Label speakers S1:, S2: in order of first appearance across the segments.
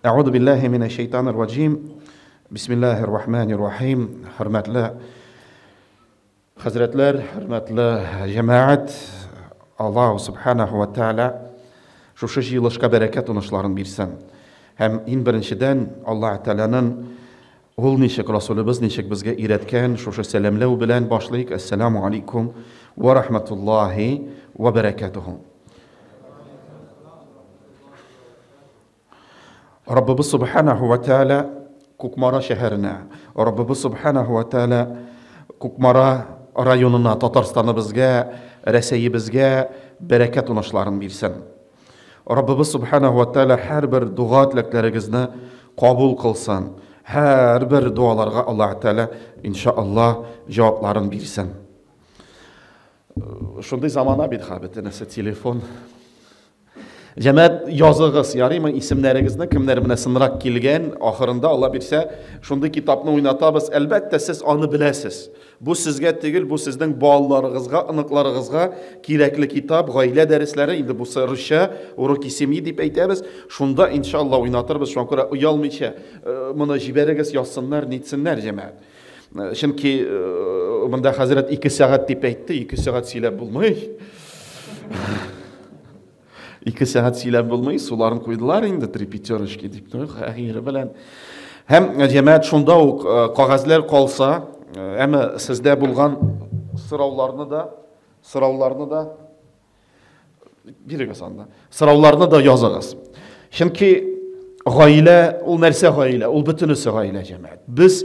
S1: Әгъузу биллаһи минәш шайтанир раҗим. Бисмиллаһир рахманир рахим. Хөрмәтле хәзрәтләр, хөрмәтле җәмәгать, Аллаһу субханаһу ва тааля шушы җыелышка бәрәкәт уңышларын бирсен. Һәм иң беренчедән Аллаһ Тәгаләнең ул ничек Расулыбыз ничек безгә өйрәткән шушы сәламләү белән башлыйк. Ассаламу алейкум ва рахматуллаһи ва баракатуху. Раббыбыз Субханаху ва Тааля Кукмара шәһәренә, Раббыбыз Субханаху ва Тааля Кукмара районына, Татарстаныбызга, Рәсәебезгә бәрәкәт уңышларын бирсен. Раббыбыз Субханаху ва Тааля һәрбер дога теләкләрегезне кабул кылсын. Һәрбер дуаларга Аллаһ Тааля иншаллаһ җавапларын бирсен. Шундый замана бит ха, бөтенесе телефон. Җәмәгать, языгыз, ярыймы, исемнәрегезне, кемнәр менә сынрак килгән, ахырында Алла бирсә, шундый китапны уйнатабыз. Әлбәттә, сез аны беләсез. Бу сезгә түгел, бу сезнең балаларыгызга, оныкларыгызга кирәкле китап, гаилә дәресләре, инде бусы русча, уроки семьи дип әйтәбез. Шунда, иншалла, уйнатырбыз. Шуңа күрә оялмыйча моны җибәрегез, язсыннар, нитсеннәр, җәмәгать. Чөнки монда хәзрәт 2 сәгать дип әйтте, 2 сәгать сөйләп булмый. 2 сәгать сөйләп булмый, суларын куйдылар инде, три пятерочки дип, хәере белән. Һәм җәмәгать шунда ук кәгазьләр калса, әмма сездә булган сорауларны да бирегез анда. Сорауларны да языгыз. Чөнки гаилә, ул нәрсә гаилә? Ул бөтенесе гаилә, җәмәгать. Без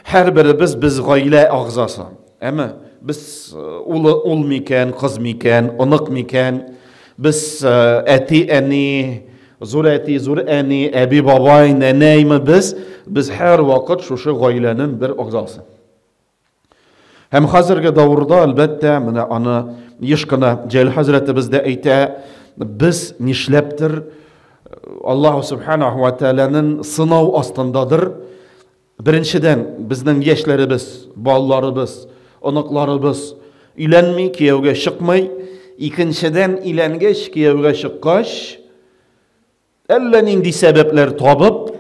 S1: һәрберебез без гаилә агзасы. Әмма без улы ул микән, кыз микән, онык микән? Без әти, әни, зур әти, зур әни, әби, бабай, нәнәйме без? Без һәрвакыт шушы гаиләнең бер агзасы. Һәм хәзерге дәвердә, әлбәттә, менә аны еш кына Җәлил хәзрәтебез дә әйтә, без нишләптер Аллаһу субханаху ва тааляның сынау астындадыр. Беренчедән, безнең яшьләребез, балаларыбыз, оныкларыбыз өйләнми, кияүгә чыкмый. Икенчедән, өйләнгәч, кияүгә чыккач, әллә нинди сәбәпләр табып,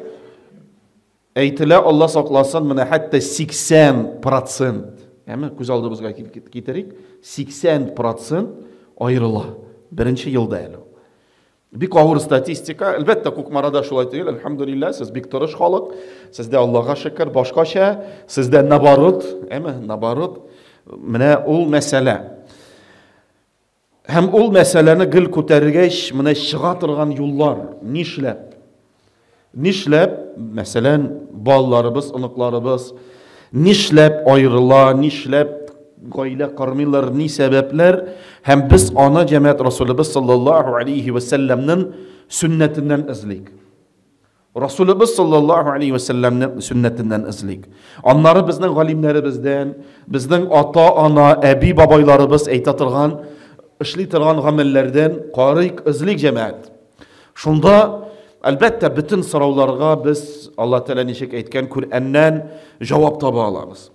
S1: әйтелә, Алла сакласын, менә хәтта 80%, әме күз алдыбызга китерик, 80% аерыла. Беренче елда әле. Бик авыр статистика. Әлбәттә, Кукмарада шулай түгел, әлхәмдүлилләһ, сез бик тырыш халык. Сездә Аллага шөкер, башкача, сездә наоборот, әме наоборот. Менә ул мәсьәлә. Һәм ул мәсьәләне гел күтәргәч, менә чыга торган юллар, нишләп? Нишләп, мәсәлән, балаларыбыз, оныкларыбыз нишләп аерыла, нишләп гаилә кормыйлар, ни сәбәпләр? Һәм без аны җәмәгать Расулыбыз саллаллаһу алейхи ва сәлләмнең сөннәтеннән эзлик. Расулыбыз саллаллаһу алейхи ва сәлләмнең сөннәтеннән эзлик. Аннары безнең галимнәребездән, безнең ата-ана, әби-бабайларыбыз әйтә торган, эшли торган гамәлләрдән карыйк, эзлик, җәмәгать. Шунда, әлбәттә, бөтен сорауларга без Алла Тәгалә ничек әйткән Коръәннән җавап таба алабыз.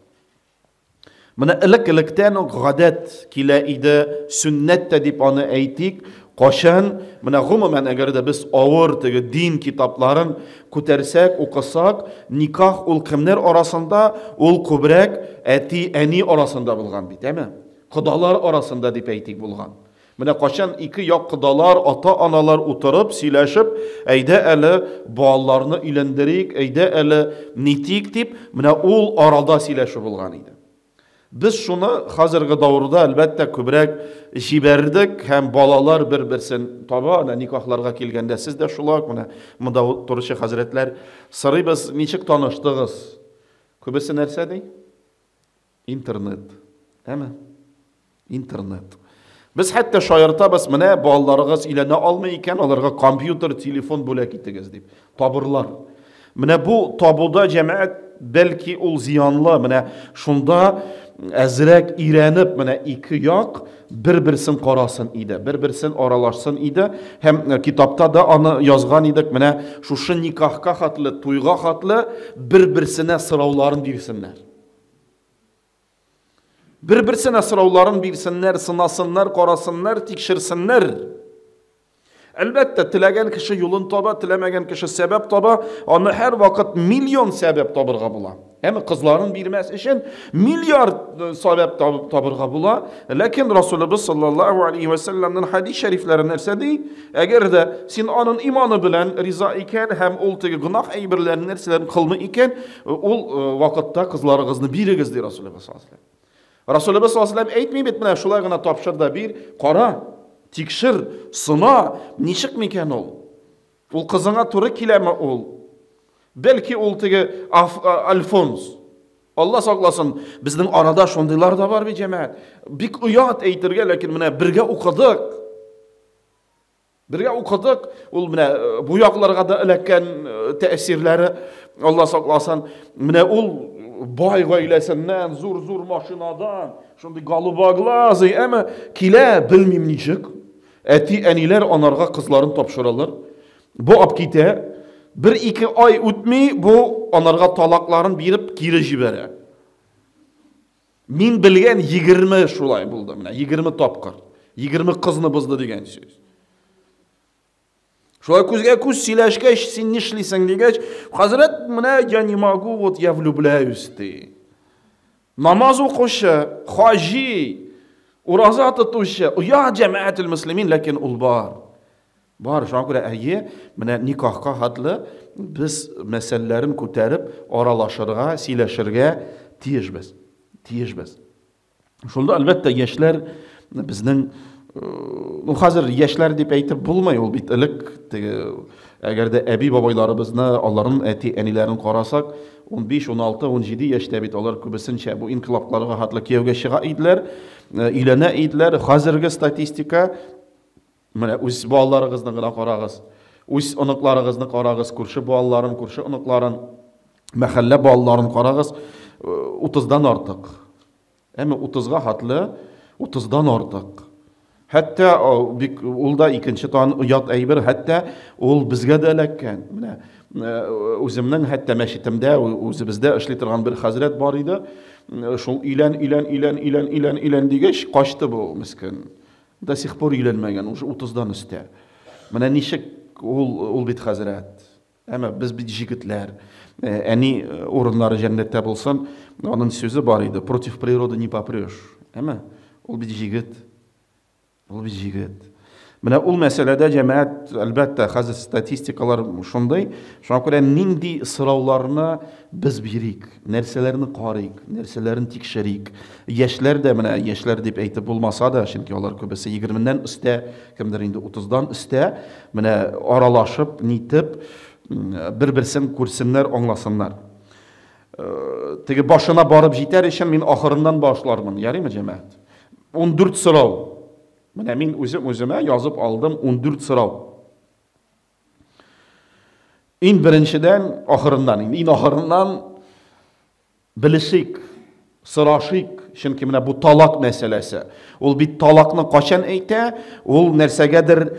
S1: Менә элек-электән үк гадәт килә иде, сөннәт тә дип аны әйтик, кайчан, менә гомумән, әгәр дә без авыр теге дин китапларын күтәрсәк, укысак, никах ул кемнәр арасында, ул күбрәк әти-әни арасында булган бит, әме? Кодалар арасында дип әйтик булган. Менә кайчан ике як кодалар, ата-аналар утырып, сөйләшеп, әйдә әле балаларны өйләндерик, әйдә әле нитик дип, менә ул арада сөйләшү булган иде. Без шуны хәзерге дәвердә, әлбәттә, күбрәк җибәрдек һәм балалар бер-берсен таба, әнә никахларга килгәндә сез дә шулай ук, менә монда утыручы хәзрәтләр сорыйбыз, ничек таныштыгыз? Күбесе нәрсә ди? Интернет. Әме? Интернет. Без хәтта шаяртабыз, менә балаларыгыз өйләнә алмый икән, аларга компьютер, телефон бүләк итегез дип. Табырлар. Менә бу табуда җәмәгать бәлки ул зыянлы, менә шунда әзрәк өйрәнеп, менә ике як бер-берсен карасын иде, бер-берсен аралашсын иде. Һәм китапта да аны язган идек, менә шушы никахка хатлы, туйга хатлы бер-берсенә сорауларын бирсеннәр. Бер-берсенә сорауларын бирсеннәр, сынасыннар, карасыннар, тикшерсеннәр. Әлбәттә, теләгән кеше юлын таба, теләмәгән кеше сәбәп таба, аны һәрвакыт миллион сәбәп табырга була. Әмма кызларын бирмәс өчен миллиард сәбәп табырга була. Ләкин Расулыбыз саллаллаһу алейхи ва сәлләмнең хәдис шәрифләре нәрсә ди? Әгәр дә син аның иманы белән риза икән һәм ул теге гөнаһ әйберләрен нәрсәләрен кылмый икән, ул вакытта кызларыгызны бирегез, ди Расулыбыз саллаллаһу алейхи ва сәлләм. Расулыбыз саллаллаһу алейһи ва сәлләм әйтми бит, менә шулай гына тапшыр да бир, кара, тикшер, сына, ничек микән ул? Ул кызыңа туры киләме ул? Бәлки ул теге Альфонс. Алла сакласын, безнең арада шундыйлар да бар бит, җәмәгать. Бик оят әйтергә, ләкин менә бергә укыдык. Бергә укыдык, ул менә бу якларга да эләккән тәэсирләре, Алла сакласын. Менә ул бай гаиләсеннән, зур-зур машинадан, шундый голубоглазый, әмма килә, белмим ничек. Әти-әниләр анарга кызларын тапшыралар. Бу ап китә. Бер-ике ай үтми, бу анарга талакларын биреп кире җибәрә. Мин белгән 20 шулай булды, менә 20 тапкыр. 20 кызны бозды дигән сүз. Шулай күзгә күз сөйләшкәч, син нишлисең дигәч, хәзрәт, менә я не могу, вот я влюбляюсь ди. Намаз укучы, хаҗи, ураза тотучы, оя җәмәгател мөслимин, ләкин ул бар. Бар, шуңа күрә әйе, менә никахка хәтле без мәсьәләләрен күтәреп аралашырга, сөйләшергә тиешбез. Тиешбез. Шунда әлбәттә яшьләр безнең ну хәзер яшьләр дип әйтеп булмый, ул бит элек теге әгәр дә әби бабайларыбызны, аларның әти әниләрен карасак, 15, 16, 17 яшьтә бит алар күбесенчә бу инкыйлабларга хәтле кияүгә чыга иделәр, өйләнә иделәр. Хәзерге статистика Менә үз балаларыгызны гына карагыз, үз оныкларыгызны карагыз, күрше балаларын, күрше оныкларын, мәхәллә балаларын карагыз, 30-дан артык. Әмма 30-га хәтле 30-дан артык. Хәтта бик ул да икенче тан оят әйбер, хәтта ул безгә дә эләккән. Менә үземнең хәтта мәчетемдә, үзебездә эшли торган бер хәзрәт бар иде. Шул өйлән, өйлән, өйлән, өйлән, өйлән, өйлән дигәч, качты бу мескен. До сих пор өйләнмәгән, уже 30-дан өстә. Менә ничек ул, ул бит хәзрәт. Әмма без бит җегетләр. Әни урыннары җәннәттә булсын, аның сүзе бар иде, против природы не попрешь. Әмма ул бит җегет. Ул бит җегет. Менә ул мәсьәләдә җәмәгать, әлбәттә, хәзер статистикалар шундый. Шуңа күрә нинди сорауларны без бирик, нәрсәләрне карыйк, нәрсәләрен тикшерик. Яшьләр дә менә яшьләр дип әйтеп булмаса да, чөнки алар күбесе 20-ннән өстә, кемдер инде 30-дан өстә, менә аралашып, нитеп, бер-берсен күрсеннәр, аңласыннар. Теге башына барып җитәр өчен мин ахырыннан башлармын, ярыймы, җәмәгать? 14 сорау. Менә мин үзем үземә язып алдым 14 сорау. Иң беренчедән, ахырыннан, инде иң ахырыннан белешик, сорашыйк, чөнки менә бу талак мәсьәләсе. Ул бит талакны кайчан әйтә? Ул нәрсәгәдер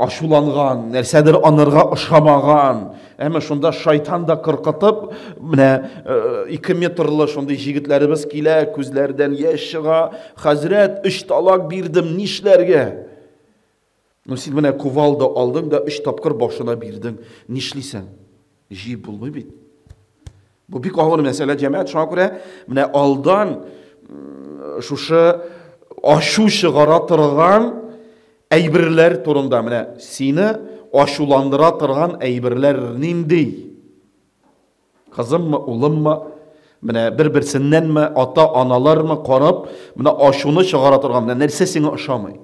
S1: ачуланган, нәрсәдер анырга ошамаган. Әмма шунда шайтан да кыркытып, менә 2 метрлы шундый җегетләребез килә, күзләрдән яшь чыга. Хәзрәт, өч талак бирдем, нишләргә? Ну син менә кувалда алдың да өч тапкыр башына бирдең. Нишлисең? Җыеп булмый бит. Бу бик авыр мәсьәлә, җәмәгать. Шуңа күрә менә алдан шушы ачу чыгара торган әйберләр турында, менә сине ачуландыра торган әйберләр нинди? Кызыммы, улыммы, менә бер-берсеннәнме, ата-аналармы карап, менә ачуны чыгара торган, менә нәрсә сиңа ошамый?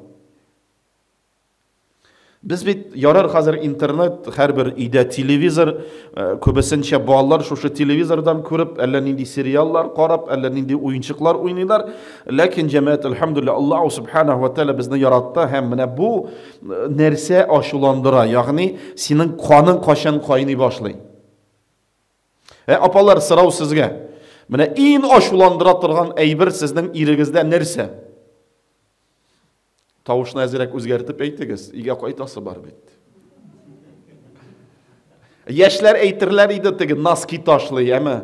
S1: Без бит ярар хәзер интернет, һәрбер өйдә телевизор, күбесенчә балалар шушы телевизордан күреп, әллә нинди сериаллар карап, әллә нинди уенчыклар уйныйлар. Ләкин җәмәгать, әлхәмдүлилләһ, Аллаһу субханаһу ва тааля безне яратты һәм менә бу нәрсә ачуландыра, ягъни синең каның кайчан кайный башлый. Ә апалар, сорау сезгә. Менә иң ачуландыра торган әйбер сезнең ирегездә нәрсә? Тавышны әзрәк үзгәртеп әйтегез, өйгә кайтасы бар бит. Яшьләр әйтерләр иде теге носки ташлый, әмма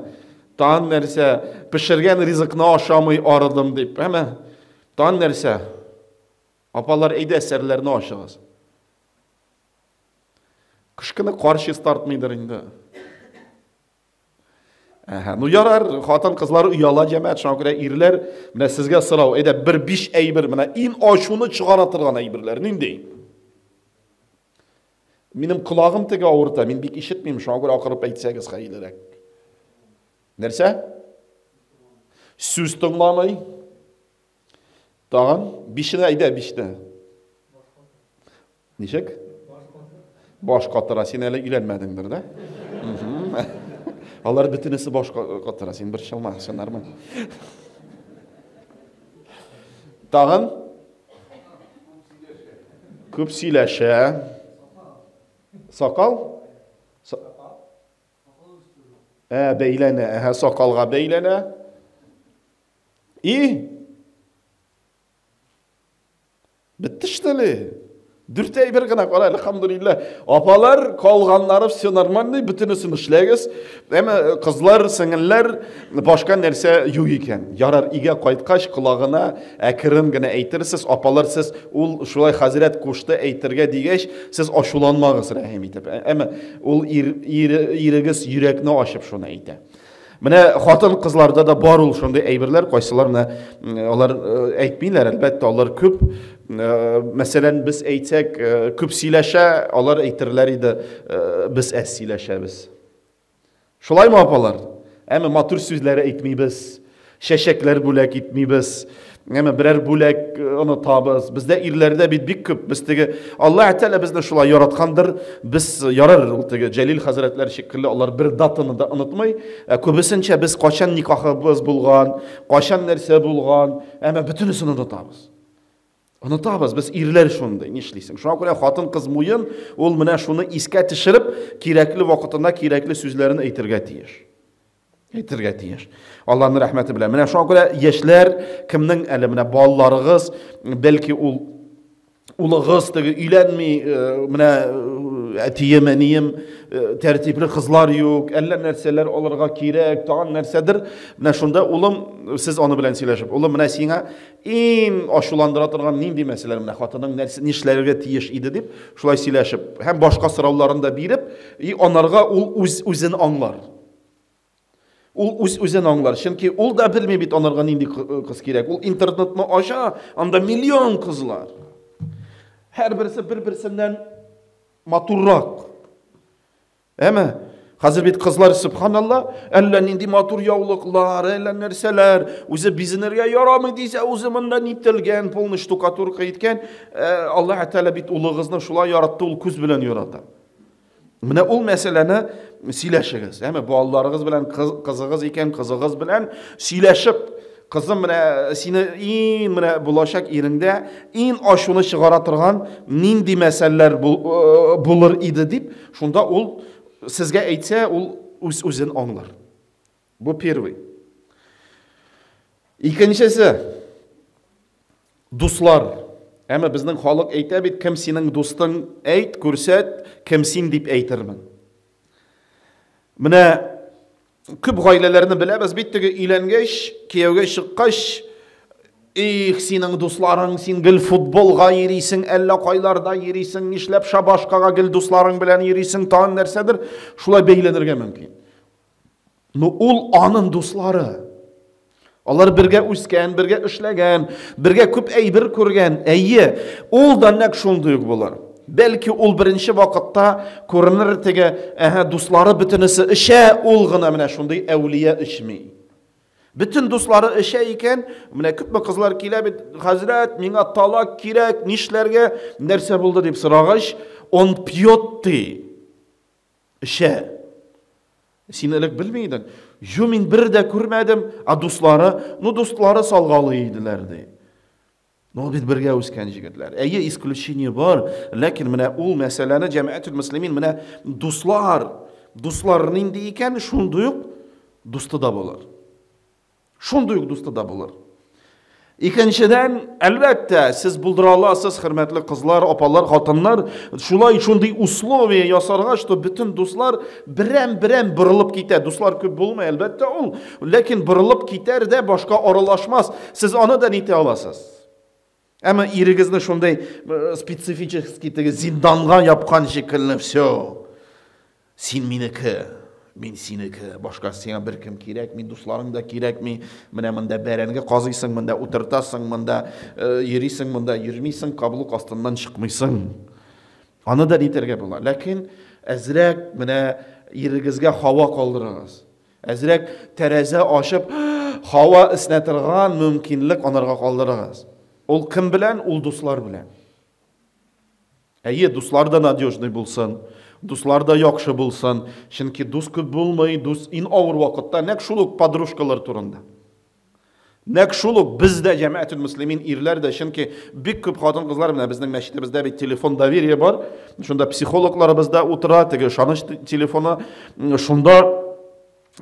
S1: тагын нәрсә, пешергән ризыкны ашамый арыдым дип, әмма тагын нәрсә. Апалар, әйдә серләрне ачыгыз. Кыш көне кар чистартмыйдыр инде. Әһә, ну ярар, хатын-кызлар ояла җәмәгать, шуңа күрә ирләр, менә сезгә сорау, әйдә бер биш әйбер, менә иң ачуны чыгара торган әйберләр нинди? Минем колагым теге авырта, мин бик ишетмим, шуңа күрә акырып әйтсәгез хәерлерәк. Нәрсә? Сүз тыңламый. Тагын бишне әйдә, бишне. Ничек? Баш катыра. Син әле өйләнмәдеңдер, да? Алар бөтенесе баш катыра. Син борчылма, все нормально. Тагын? Күп сөйләшә. Сакал? Ә, бәйләнә. Әһә, сакалга бәйләнә. И? Бетте что ли? Дүрт әйбер генә кара, әлхәмдүлилләһ. Апалар, калганнары все нормальный, бөтенесен эшләгез. Әмма кызлар, сеңелләр, башка нәрсә юк икән. Ярар, өйгә кайткач, колагына әкрен генә әйтерсез, апалар, сез ул шулай хәзрәт кушты әйтергә дигәч, сез ачуланмагыз рәхим итеп. Әмма ул ир, ир, ирегез йөрәкне ачып шуны әйтә. Менә хатын-кызларда да бар ул шундый әйберләр, кайсылар менә алар әйтмиләр, әлбәттә, алар күп. Мәсәлән, без әйтсәк, күп сөйләшә, алар әйтерләр иде, без әз сөйләшәбез. Шулаймы, апалар? Әмма матур сүзләр әйтмибез. Чәчәкләр бүләк итмибез. Әмма берәр бүләк онытабыз. Бездә ирләрдә бит бик күп. Без теге Аллаһ Тәгалә безне шулай яраткандыр. Без ярар ул теге Җәлил хәзрәтләр шикелле алар бер датаны да онытмый. Ә күбесенчә без кайчан никахыбыз булган, кайчан нәрсә булган, әмма бөтенесен онытабыз. Онытабыз, без ирләр шундый, нишлисең? Шуңа күрә хатын-кыз муен ул менә шуны искә төшереп, кирәкле вакытында кирәкле сүзләрен әйтергә тиеш. Әйтергә тиеш. Аллаһның рәхмәте белән. Менә шуңа күрә яшьләр, кемнең әле менә балаларыгыз, бәлки ул улыгыз теге өйләнми, менә әтием, әнием, тәртипле кызлар юк, әллә нәрсәләр алырга кирәк, тагын нәрсәдер. Менә шунда улым, сез аны белән сөйләшеп, улым, менә сиңа иң ачуландыра торган нинди мәсьәләләр, менә хатының нәрсә нишләргә тиеш иде дип, шулай сөйләшеп һәм башка сорауларын да биреп, и анарга ул үз үзен аңлар. Ул үз-үзен аңлар, чөнки ул да белми бит анарга нинди кыз кирәк. Ул интернетны ача, анда миллион кызлар. Һәрберсе бер-берсеннән матуррак. Әмма хәзер бит кызлар, субханалла, әллә нинди матур яулыклар, әллә нәрсәләр, үзе бизенергә ярамый дисә, үзе монда нителгән, полный штукатурка иткән. Аллаһ Тәгалә бит улыгызны шулай яратты, ул күз белән ярата. Менә ул мәсьәләне сөйләшегез. Әмма балаларыгыз белән, кызыгыз икән, кызыгыз белән сөйләшеп, кызым, менә сине иң менә булачак иреңдә иң ачуны чыгара торган нинди мәсьәләләр булыр иде дип, шунда ул сезгә әйтсә, ул үз-үзен аңлар. Бу первый. Икенчесе, дуслар. Әмма безнең халык әйтә бит, кем синең дустың, әйт, күрсәт, кем син дип әйтермен. Менә күп гаиләләрне беләбез бит, теге өйләнгәч, кияүгә чыккач, их, синең дусларың, син гел футболга йөрисең, әллә кайларда йөрисең, нишләп шабашкага гел дусларың белән йөрисең, тагын нәрсәдер, шулай бәйләнергә мөмкин. Ну ул анын дуслары. Алар бергә үскән, бергә эшләгән, бергә күп әйбер күргән. Әйе, ул да нәкъ шундый ук булыр. Бәлки ул беренче вакытта күренер теге, әһә, дуслары бөтенесе эчә, ул гына менә шундый әүлия эчми. Бөтен дуслары эчә икән, менә күпме кызлар килә бит, хәзрәт, миңа талак кирәк, нишләргә, нәрсә булды дип сорагач, он пьет ди. Эчә. Син элек белми идең. Ю, мин бер дә күрмәдем. Ә дуслары, ну дуслары салгалый иделәр ди. Ну, ул бит бергә үскән җегетләр. Әйе, исключение бар, ләкин менә ул мәсьәләне җәмәгатүл мөслимин менә дуслар, дуслар нинди икән, шундый ук дусты да булыр. Шундый ук дусты да булыр. Икенчедән, әлбәттә, сез булдыра аласыз, хөрмәтле кызлар, апалар, хатыннар, шулай шундый условия ясарга, что бөтен дуслар берәм-берәм борылып китә. Дуслар күп булмый, әлбәттә, ул, ләкин борылып китәр дә башка аралашмас. Сез аны да нитә аласыз. Әмма ирегезне шундый специфический теге зинданга япкан шикелле, все. Син минеке, мин синеке, башка сиңа беркем кирәкми, дусларың да кирәкми. Менә монда бәрәңге казыйсың, монда утыртасың, монда йөрисең, монда йөрмисең, каблук астыннан чыкмыйсың. Аны да нитәргә була. Ләкин әзрәк менә ирегезгә һава калдырыгыз. Әзрәк тәрәзә ачып, һава иснә торган мөмкинлек анарга калдырыгыз. Ул кем белән? Ул дуслар белән. Әйе, дуслар да надежный булсын, дуслар да яхшы булсын. Чөнки дус күп булмый, дус иң авыр вакытта нәкъ шул ук подружкалар турында. Нәкъ шул ук без дә җәмәгатүл мөслимин ирләр дә, чөнки бик күп хатын-кызлар менә безнең мәчетебездә бит телефон доверие бар. Шунда психологларыбыз да утыра, теге ышаныч телефоны. Шунда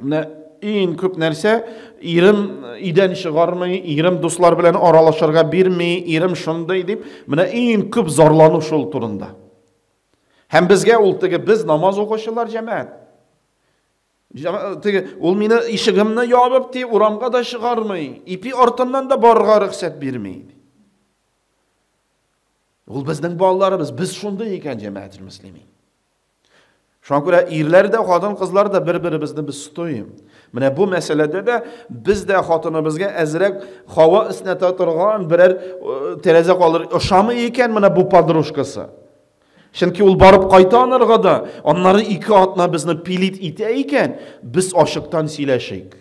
S1: менә иң күп нәрсә ирем өйдән чыгармый, ирем дуслар белән аралашырга бирми, ирем шундый дип, менә иң күп зарлану шул турында. Һәм безгә ул теге без намаз укучылар җәмәгать. Теге ул мине ишегемне ябып ди, урамга да чыгармый, ипи артыннан да барырга рөхсәт бирми. Ул безнең балаларыбыз, без шундый икән җәмәгател мөслимин. Шуңа күрә ирләр дә, хатын-кызлар да бер-беребезне без стоим. Менә бу мәсьәләдә дә без дә хатыныбызга әзрәк һава иснәтә торган берәр тәрәзә калыр. Ошамый икән менә бу подружкасы. Чөнки ул барып кайта анарга да, аннары ике атна безне пилит итә икән, без ачыктан сөйләшик.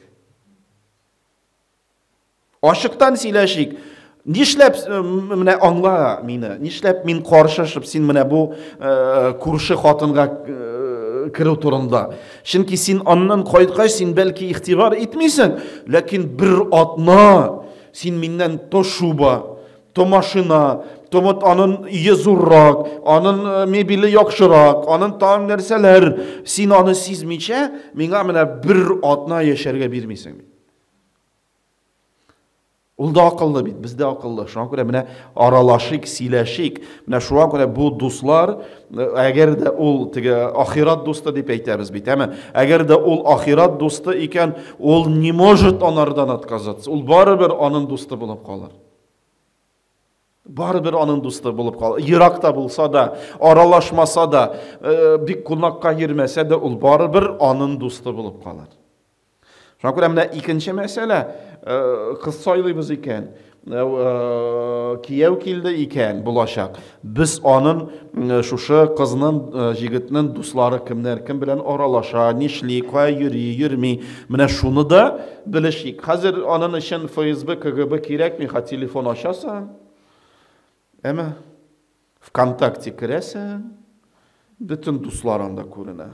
S1: Ачыктан сөйләшик. Нишләп менә аңла мине? Нишләп мин каршы чыгып син менә бу күрше хатынга керү турында? Чөнки син аннан кайткач, син бәлки игътибар итмисең, ләкин бер атна син миннән то шуба, то машина, то вот анын өе зуррак, анын мебеле яхшырак, анын тагын нәрсәләр. Син аны сизмичә, миңа менә бер атна яшәргә бирмисең бит. Ул да акыллы бит, без дә акыллы. Шуңа күрә менә аралашыйк, сөйләшик. Менә шуңа күрә бу дуслар, әгәр дә ул теге ахират дусты дип әйтәбез бит, әме? Әгәр дә ул ахират дусты икән, ул не может анардан отказаться. Ул барыбер анын дусты булып калыр. Барыбер анын дусты булып калыр. Еракта булса да, аралашмаса да, бик кунакка йөрмәсә дә, ул барыбер анын дусты булып калыр. Шуңа күрә менә икенче мәсьәлә, кыз сайлыйбыз икән, кияү килде икән, булачак. Без анын шушы кызның, җегетнең дуслары кемнәр, кем белән аралаша, нишли, кая йөри, йөрми. Менә шуны да белешик. Хәзер анын өчен ФСБ, КГБ кирәкми, ха телефон ачасың. Әмма ВКонтакте керәсең, бөтен дуслар анда күренә.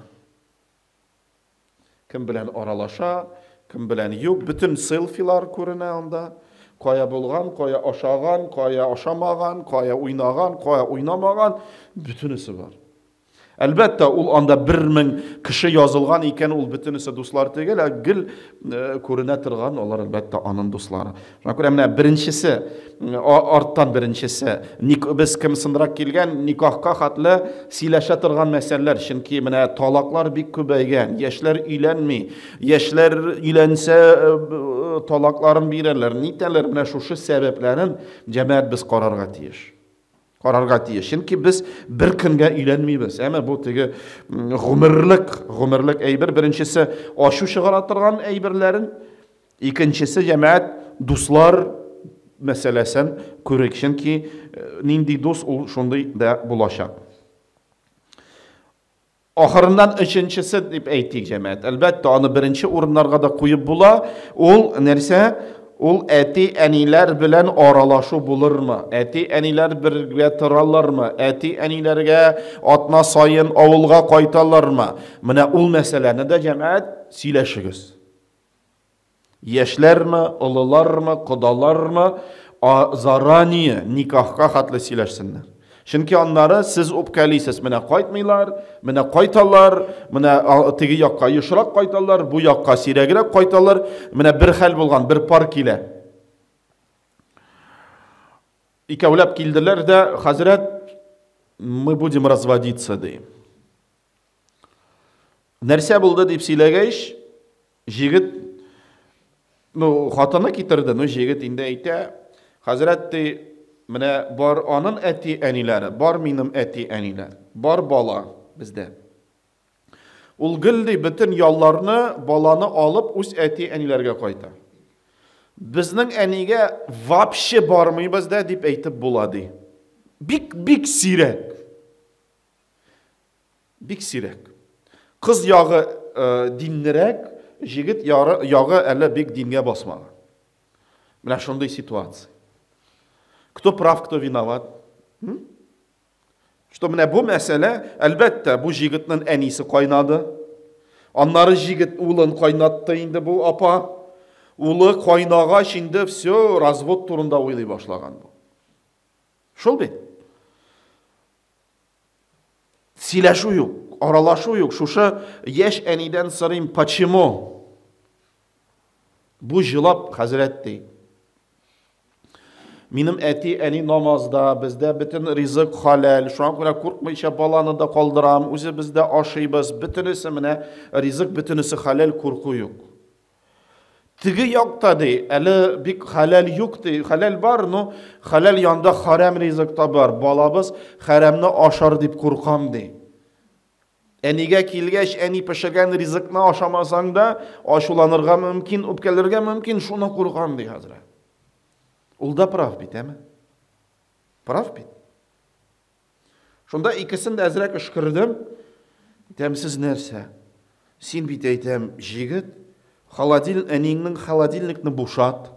S1: Кем белән аралаша, кем белән юк, бөтен селфилар күренә анда. Кая булган, кая ашаган, кая ашамаган, кая уйнаган, кая уйнамаган, бөтенесе бар. Әлбәттә, ул анда 1000 кеше язылган икән, ул бөтенесе дуслар түгел, ә гел күренә торган, алар әлбәттә аның дуслары. Шуңа күрә менә беренчесе, арттан беренчесе, без кем сынрак килгән, никахка хәтле сөйләшә торган мәсьәләләр, чөнки менә талаклар бик күбәйгән, яшьләр өйләнми, яшьләр өйләнсә, талакларын бирәләр, нитәләр, менә шушы сәбәпләрен җәмәгать без карарга тиеш. Карарга тиеш. Чөнки без бер көнгә өйләнмибез. Әмма бу теге гомерлек, гомерлек әйбер. Беренчесе ачу чыгара торган әйберләрен, икенчесе җәмәгать дуслар мәсьәләсен күрик. Чөнки нинди дус ул шундый да булачак. Ахырыннан өченчесе дип әйтик, җәмәгать. Әлбәттә, аны беренче урыннарга да куеп була. Ул нәрсә? Ул әти-әниләр белән аралашу булырмы? Әти-әниләр бергә торалармы? Әти-әниләргә атна саен авылга кайталармы? Менә ул мәсьәләне дә, җәмәгать, сөйләшегез. Яшьләрме, олылармы, кодалармы, а заранее никахка хәтле сөйләшсеннәр. Чөнки аннары сез үпкәлисез, менә кайтмыйлар, менә кайталар, менә теге якка ешрак кайталар, бу якка сирәгрәк кайталар. Менә бер хәл булган, бер пар килә. Икәүләп килделәр дә, хәзрәт, мы будем разводиться, ди. Нәрсә булды дип сөйләгәч, җегет, ну, хатыны китерде, ну, җегет инде әйтә, хәзрәт ди, менә бар анын әти-әниләре, бар минем әти-әниләр, бар бала бездә. Ул гел ди бөтен ялларны баланы алып үз әти-әниләргә кайта. Безнең әнигә вообще бармыйбыз да дип әйтеп була ди. Бик бик сирәк. Бик сирәк. Кыз ягы э, диннерәк, җегет яры, ягы әле бик дингә басмаган. Менә шундый ситуация. Кто прав, кто виноват? М? Что менә бу мәсьәлә, әлбәттә, бу җегетнең әнисе кайнады. Аннары җегет улын кайнатты инде бу апа. Улы кайнагач инде все, развод турында уйлый башлаган бу. Шул бит. Сөйләшү юк, аралашу юк. Шушы яшь әнидән сорыйм, почему? Бу җылап, хәзрәт ди. Минем әти, әни намазда, бездә бөтен ризык халәл, шуңа күрә куркмыйча баланы да калдырам, үзебез дә ашыйбыз, бөтенесе менә ризык, бөтенесе халәл, курку юк. Теге якта ди, әле бик хәләл юк ди, хәләл бар, но хәләл янда харам ризык та бар, балабыз хәрамны ашар дип куркам ди. Әнигә килгәч, әни пешергән ризыкны ашамасаң да, ачуланырга мөмкин, үпкәләргә мөмкин, шуны куркам, ди хәзрәт. Ул да прав бит, әме? Прав бит. Шунда икесен дә әзрәк өшкердем. Тәмсез нәрсә. Син бит әйтәм, җегет, холодиль, әниеңнең холодильникны бушат.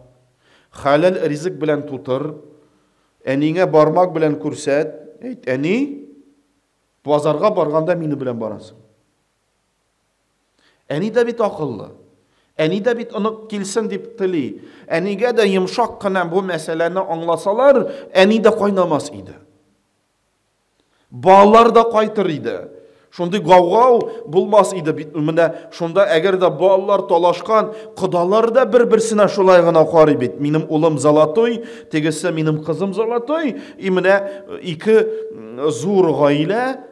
S1: Хәләл ризык белән тутыр. Әниеңә бармак белән күрсәт. Әйт, әни, Базарга барганда мине белән барасың. Әни дә бит акыллы. Әни дә бит онык килсен дип тели. Әнигә дә йомшак кына бу мәсьәләне аңласалар, әни дә кайнамас иде. Балалар да кайтыр иде. Шундый гаугау булмас иде бит. Менә шунда әгәр дә балалар талашкан, кодалар да бер-берсенә шулай гына карый бит. Минем улым золотой, тегесе минем кызым золотой. И менә ике зур гаилә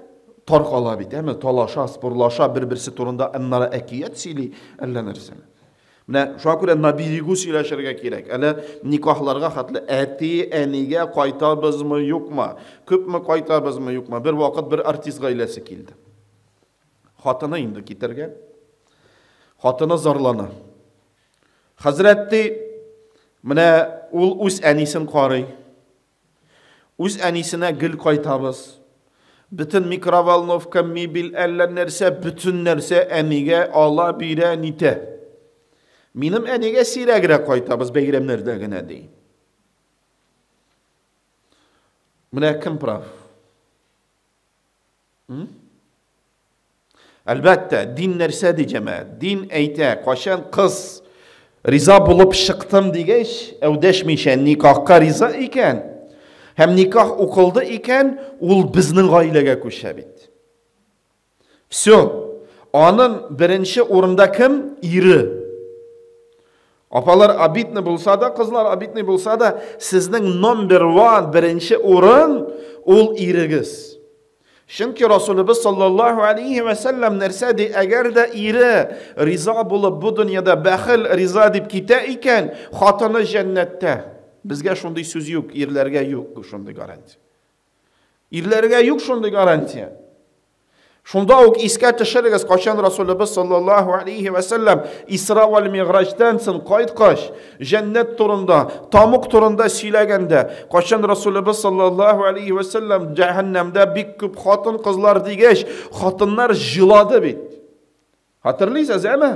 S1: таркала бит, әме талаша, спорлаша, бер-берсе турында аннары әкият сөйли, әллә нәрсә. Менә шуңа күрә на берегу сөйләшергә кирәк. Әле никахларга хәтле әти, әнигә кайтабызмы, юкмы? Күпме кайтабызмы, юкмы? Бер вакыт бер артист гаиләсе килде. Хатыны инде китергән. Хатыны зарлана. Хәзрәт ди, менә ул үз әнисен карый. Үз әнисенә гел кайтабыз. Бөтен микроволновка, мебель, әллә нәрсә, бөтен нәрсә әнигә ала, бирә, нитә. Минем әнигә сирәгрәк кайтабыз, бәйрәмнәрдә генә ди. Менә кем прав? Әлбәттә, дин нәрсә ди җәмәгать? Дин әйтә, кайчан кыз риза булып чыктым дигәч, әүдәшмичә никахка риза икән, һәм никах укылды икән, ул безнең гаиләгә күчә бит. Все. Аның беренче урында кем? Ире. Апалар обидно булса да, кызлар обидный булса да, сезнең номер 1 беренче урын ул ирегез. Чөнки Расулыбыз саллаллаһу алейхи ва сәлләм нәрсә ди, әгәр дә ире риза булып бу дөньяда бәхил риза дип китә икән, хатыны җәннәттә. Безгә шундый сүз юк, ирләргә юк шундый гарантия. Ирләргә юк шундый гарантия. Шунда ук искә төшерегез, кайчан Расулыбыз саллаллаһу алейхи ва сәлләм Исра вәл Миграҗтан соң кайткач, җәннәт турында, тамук турында сөйләгәндә, кайчан Расулыбыз саллаллаһу алейхи ва сәлләм җәһәннәмдә бик күп хатын-кызлар дигәч, хатыннар җылады бит. Хәтерлисез, әме?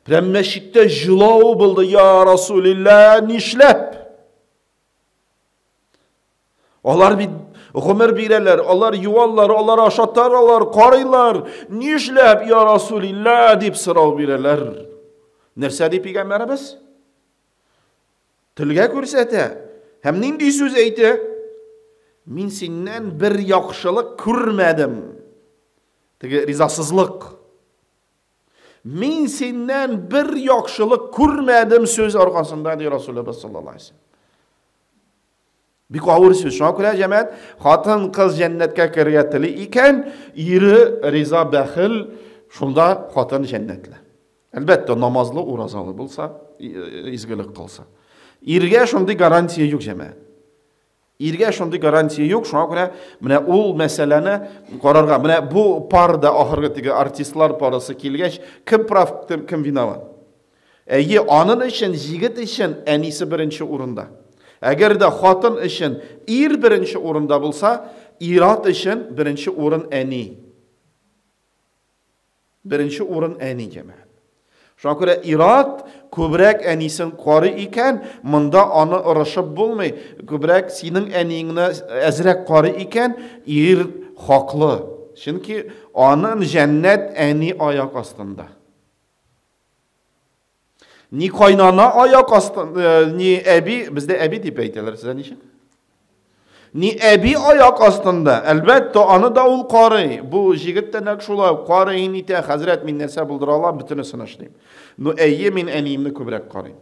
S1: Прям мәчеттә җылау булды, я Расулилла, нишләп? Алар бит гомер бирәләр, алар юаллар, алар ашатар, алар карыйлар. Нишләп, я Расулилла, дип сорау бирәләр. Нәрсә ди пәйгамбәребез? Телгә күрсәтә. Һәм нинди сүз әйтә? Мин синнән бер яхшылык күрмәдем. Теге ризасызлык. Мин синнән бер яхшылык күрмәдем сүз аркасында, ди Расулыбыз саллаллаһу алейһи Бик авыр сүз. Шуңа күрә җәмәгать, хатын-кыз җәннәткә керергә тели икән, ире риза бәхил, шунда хатын җәннәтле. Әлбәттә, намазлы, уразалы булса, изгелек кылса. Иргә шундый гарантия юк, җәмәгать. Иргә шундый гарантия юк, шуңа күрә менә ул мәсьәләне карарга. Менә бу пар да ахыргы теге артистлар парасы килгәч, кем прав, кем виноват? Әйе, анын өчен, егет өчен әнисе беренче урында. Әгәр дә хатын өчен ир беренче урында булса, ир-ат өчен беренче урын әни. Беренче урын әни, җәмәгать. Шуңа күрә ир-ат күбрәк әнисен карый икән, монда аны ырышып булмый. Күбрәк синең әниеңне әзрәк карый икән, ир хаклы. Чөнки анын җәннәт әни аяк астында. Ни кайнана аяк астында, ни әби, бездә әби дип әйтәләр, сездә ничек? Ни әби аяк астында, әлбәттә, аны да ул карый. Бу җегет тә нәкъ шулай карый, нитә, хәзрәт, мин нәрсә булдыра алам, бөтенесен эшлим. Ну, әйе, мин әниемне күбрәк карыйм.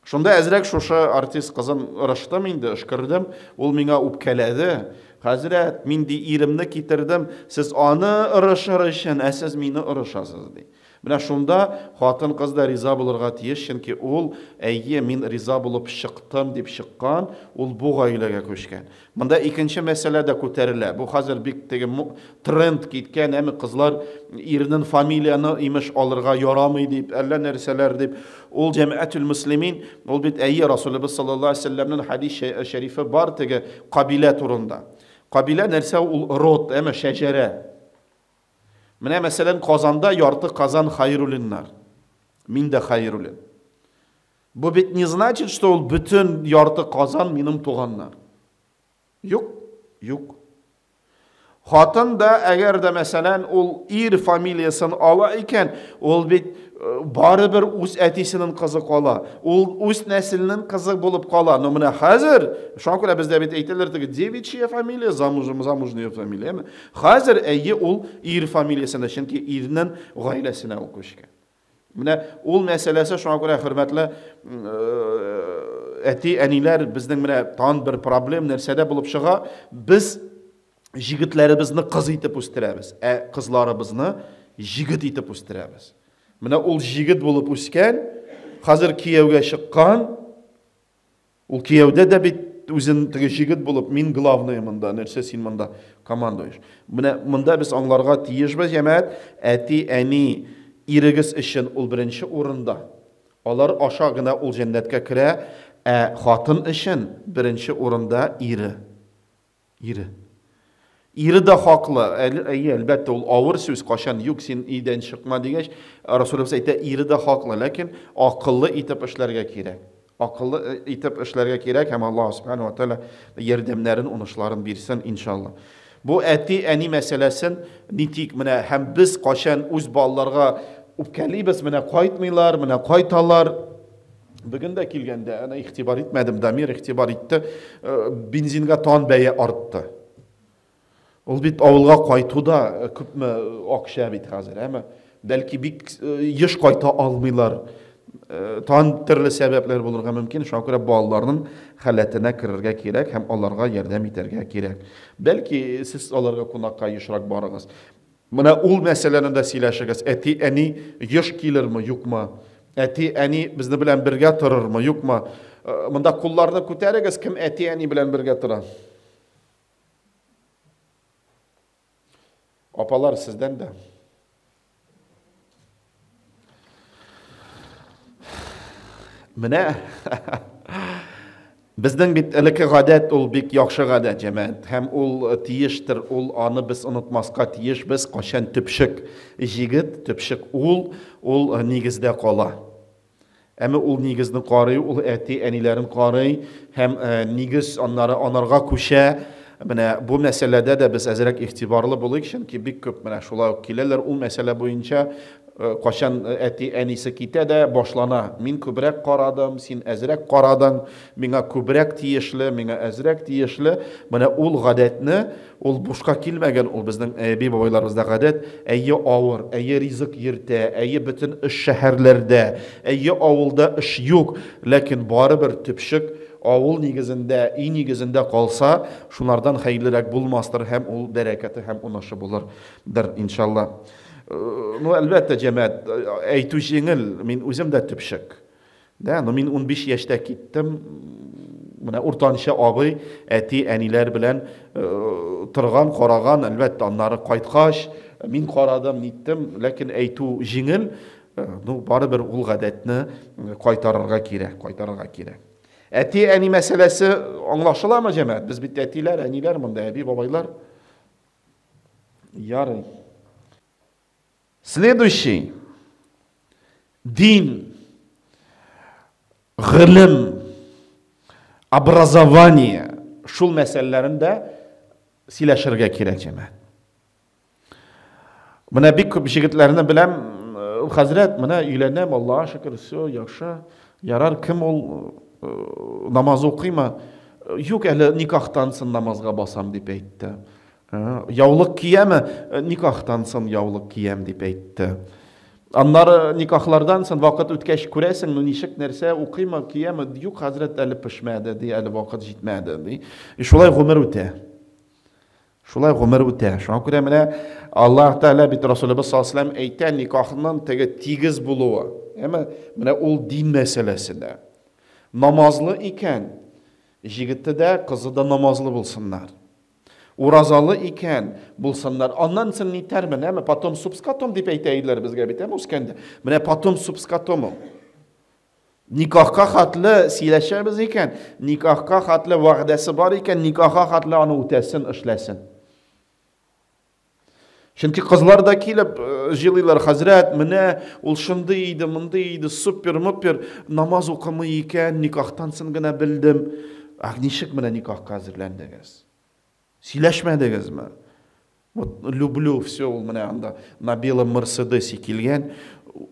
S1: Шунда әзрәк шушы артист кызын ырыштым инде, өшкердем. Ул миңа үпкәләде. Хәзрәт, мин ди иремне китердем, сез аны ырышыр өчен, ә сез мине ырышасыз, ди. Менә шунда хатын-кыз да риза булырга тиеш, чөнки ул, әйе, мин риза булып чыктым дип чыккан, ул бу гаиләгә күчкән. Монда икенче мәсьәлә дә күтәрелә. Бу хәзер бик теге тренд киткән, әме кызлар ирнең фамилияне имеш алырга ярамый дип, әллә нәрсәләр дип. Ул җәмәгатүл мөслимин, ул бит әйе, Расулыбыз саллаллаһу алейһи вәсәлләмнең хәдис шәрифе бар теге кабилә турында. Кабилә нәрсә ул? Род, әме шәҗәрә. Менә, мәсәлән, Казанда ярты Казан Хайруллиннар. Мин дә Хайруллин. Бу бит не значит, что ул бөтен ярты Казан минем туганнар. Юк, юк. Хатын да, әгәр дә, мәсәлән, ул ир фамилиясен ала икән, ул бит барыбер үз әтисенең кызы кала. Ул үз нәселенең кызы булып кала. Но менә хәзер, шуңа күрә бездә бит әйтәләр теге девичья фамилия, замужем, замужняя фамилия. Хәзер әйе ул ир фамилиясенә, чөнки ирнең гаиләсенә ул күчкән. Менә ул мәсьәләсе шуңа күрә хөрмәтле әти, әниләр, безнең менә тагын бер проблем нәрсәдә булып чыга? Без җегетләребезне кыз итеп үстерәбез, ә кызларыбызны җегет итеп үстерәбез. Менә ул җегет булып үскән, хәзер кияүгә чыккан, Ул кияүдә дә бит үзен теге җегет булып, мин главный монда, нәрсә син монда командуешь. Менә монда без аңларга тиешбез, җәмәгать, әти, әни ирегез өчен ул беренче урында. Алар аша гына ул җәннәткә керә, ә хатын өчен беренче урында ире. Ире. Ире дә хаклы. Әйе, әлбәттә, ул авыр сүз, качан юк, син өйдән чыкма дигәч, Расулыбыз әйтә, ире дә хаклы, ләкин акыллы итеп эшләргә кирәк. Акыллы итеп эшләргә кирәк һәм Аллаһ субхану ва тааля ярдәмнәрен, уңышларын бирсен, иншалла. Бу әти-әни мәсьәләсен нитик менә һәм без качан үз балаларга үпкәлибез, менә кайтмыйлар, менә кайталар. Бүген дә килгәндә, әнә игътибар итмәдем, Дамир игътибар итте, бензинга тан бәя артты. Ул бит авылга кайту да күпме акча бит хәзер, әме? Бәлки бик еш кайта алмыйлар. Тан төрле сәбәпләр булырга мөмкин, шуңа күрә балаларның халәтенә керергә кирәк һәм аларга ярдәм итәргә кирәк. Бәлки сез аларга кунакка ешрак барыгыз. Менә ул мәсьәләне дә сөйләшегез. Әти-әни еш килерме, юкмы? Әти-әни безне белән бергә торырмы, юкмы? Монда кулларны күтәрегез, кем әти-әни белән бергә тора? Апалар, сездән дә. Менә безнең бит элекке гадәт ул бик яхшы гадәт, җәмәгать. Һәм ул тиештер, ул аны без онытмаска тиешбез. Кайчан төпчек җегет, төпчек ул, ул нигездә кала. Әмма ул нигезне карый, ул әти-әниләрен карый һәм нигез аннары анарга күчә. Менә бу мәсьәләдә дә без әзрәк игътибарлы булыйк, чөнки бик күп менә шулай ук киләләр ул мәсьәлә буенча. Кайчан әти-әнисе китә дә башлана. Мин күбрәк карадым, син әзрәк карадың, миңа күбрәк тиешле, миңа әзрәк тиешле. Менә ул гадәтне, ул бушка килмәгән, ул безнең әби-бабайларыбызда гадәт. Әйе, авыр, әйе, ризык йөртә, әйе, бөтен эш шәһәрләрдә, әйе, авылда эш юк, ләкин барыбер төпчек авыл нигезендә, өй нигезендә калса, шунардан хәерлерәк булмастыр һәм ул бәрәкәте һәм уңышы булырдыр, иншалла. Ну, әлбәттә, җәмәгать, әйтү җиңел, мин үзем дә төпчек. Да, но мин 15 яшьтә киттем. Менә уртанчы абый әти әниләр белән торган, караган, әлбәттә, аннары кайткач, мин карадым, ниттем, ләкин әйтү җиңел, ну, барыбер ул гадәтне кайтарырга кирәк, кайтарырга кирәк. Әти-әни мәсьәләсе аңлашыламы, җәмәгать? Без бит әтиләр, әниләр монда, әби, бабайлар. Ярый. Следующий. Дин, гыйлем, образование шул мәсьәләләрен дә сөйләшергә кирәк, җәмәгать. Менә бик күп җегетләрне беләм, хәзрәт, менә өйләнәм, Аллаһка шөкер, все, яхшы. Ярар, кем ул намаз укыймы? Юк, әле никахтан соң намазга басам дип әйтте. Яулык кияме? Никахтан соң яулык киям дип әйтте. Аннары никахлардан соң вакыт үткәч күрәсең, ну ничек нәрсә укыймы, кияме? Юк, хәзрәт, әле пешмәде, ди, әле вакыт җитмәде, ди. И шулай гомер үтә. Шулай гомер үтә. Шуңа күрә менә Аллаһ Тәгалә бит Расулыбыз саллаллаһу алейһи вәсәлләм әйтә, никахның теге тигез булуы. Әмма менә ул дин мәсьәләсе дә. Намазлы икән, җегете дә, кызы да намазлы булсыннар. Уразалы икән, булсыннар. Аннан соң нитәрмен, әмма потом суп с котом дип әйтә иделәр безгә бит, әмма үскәндә. Менә потом суп с котом ул. Никахка хәтле сөйләшәбез икән, никахка хәтле вәгъдәсе бар икән, никахка хәтле аны үтәсен, эшләсен. Чөнки кызлар да килеп э, җылыйлар, хәзрәт, менә ул шундый иде, мондый иде, супер-мупер, намаз укымый икән, никахтан соң гына белдем. Ә ничек менә никахка әзерләндегез? Сөйләшмәдегезме? Вот люблю, все, ул менә анда на белом Мерседесе килгән.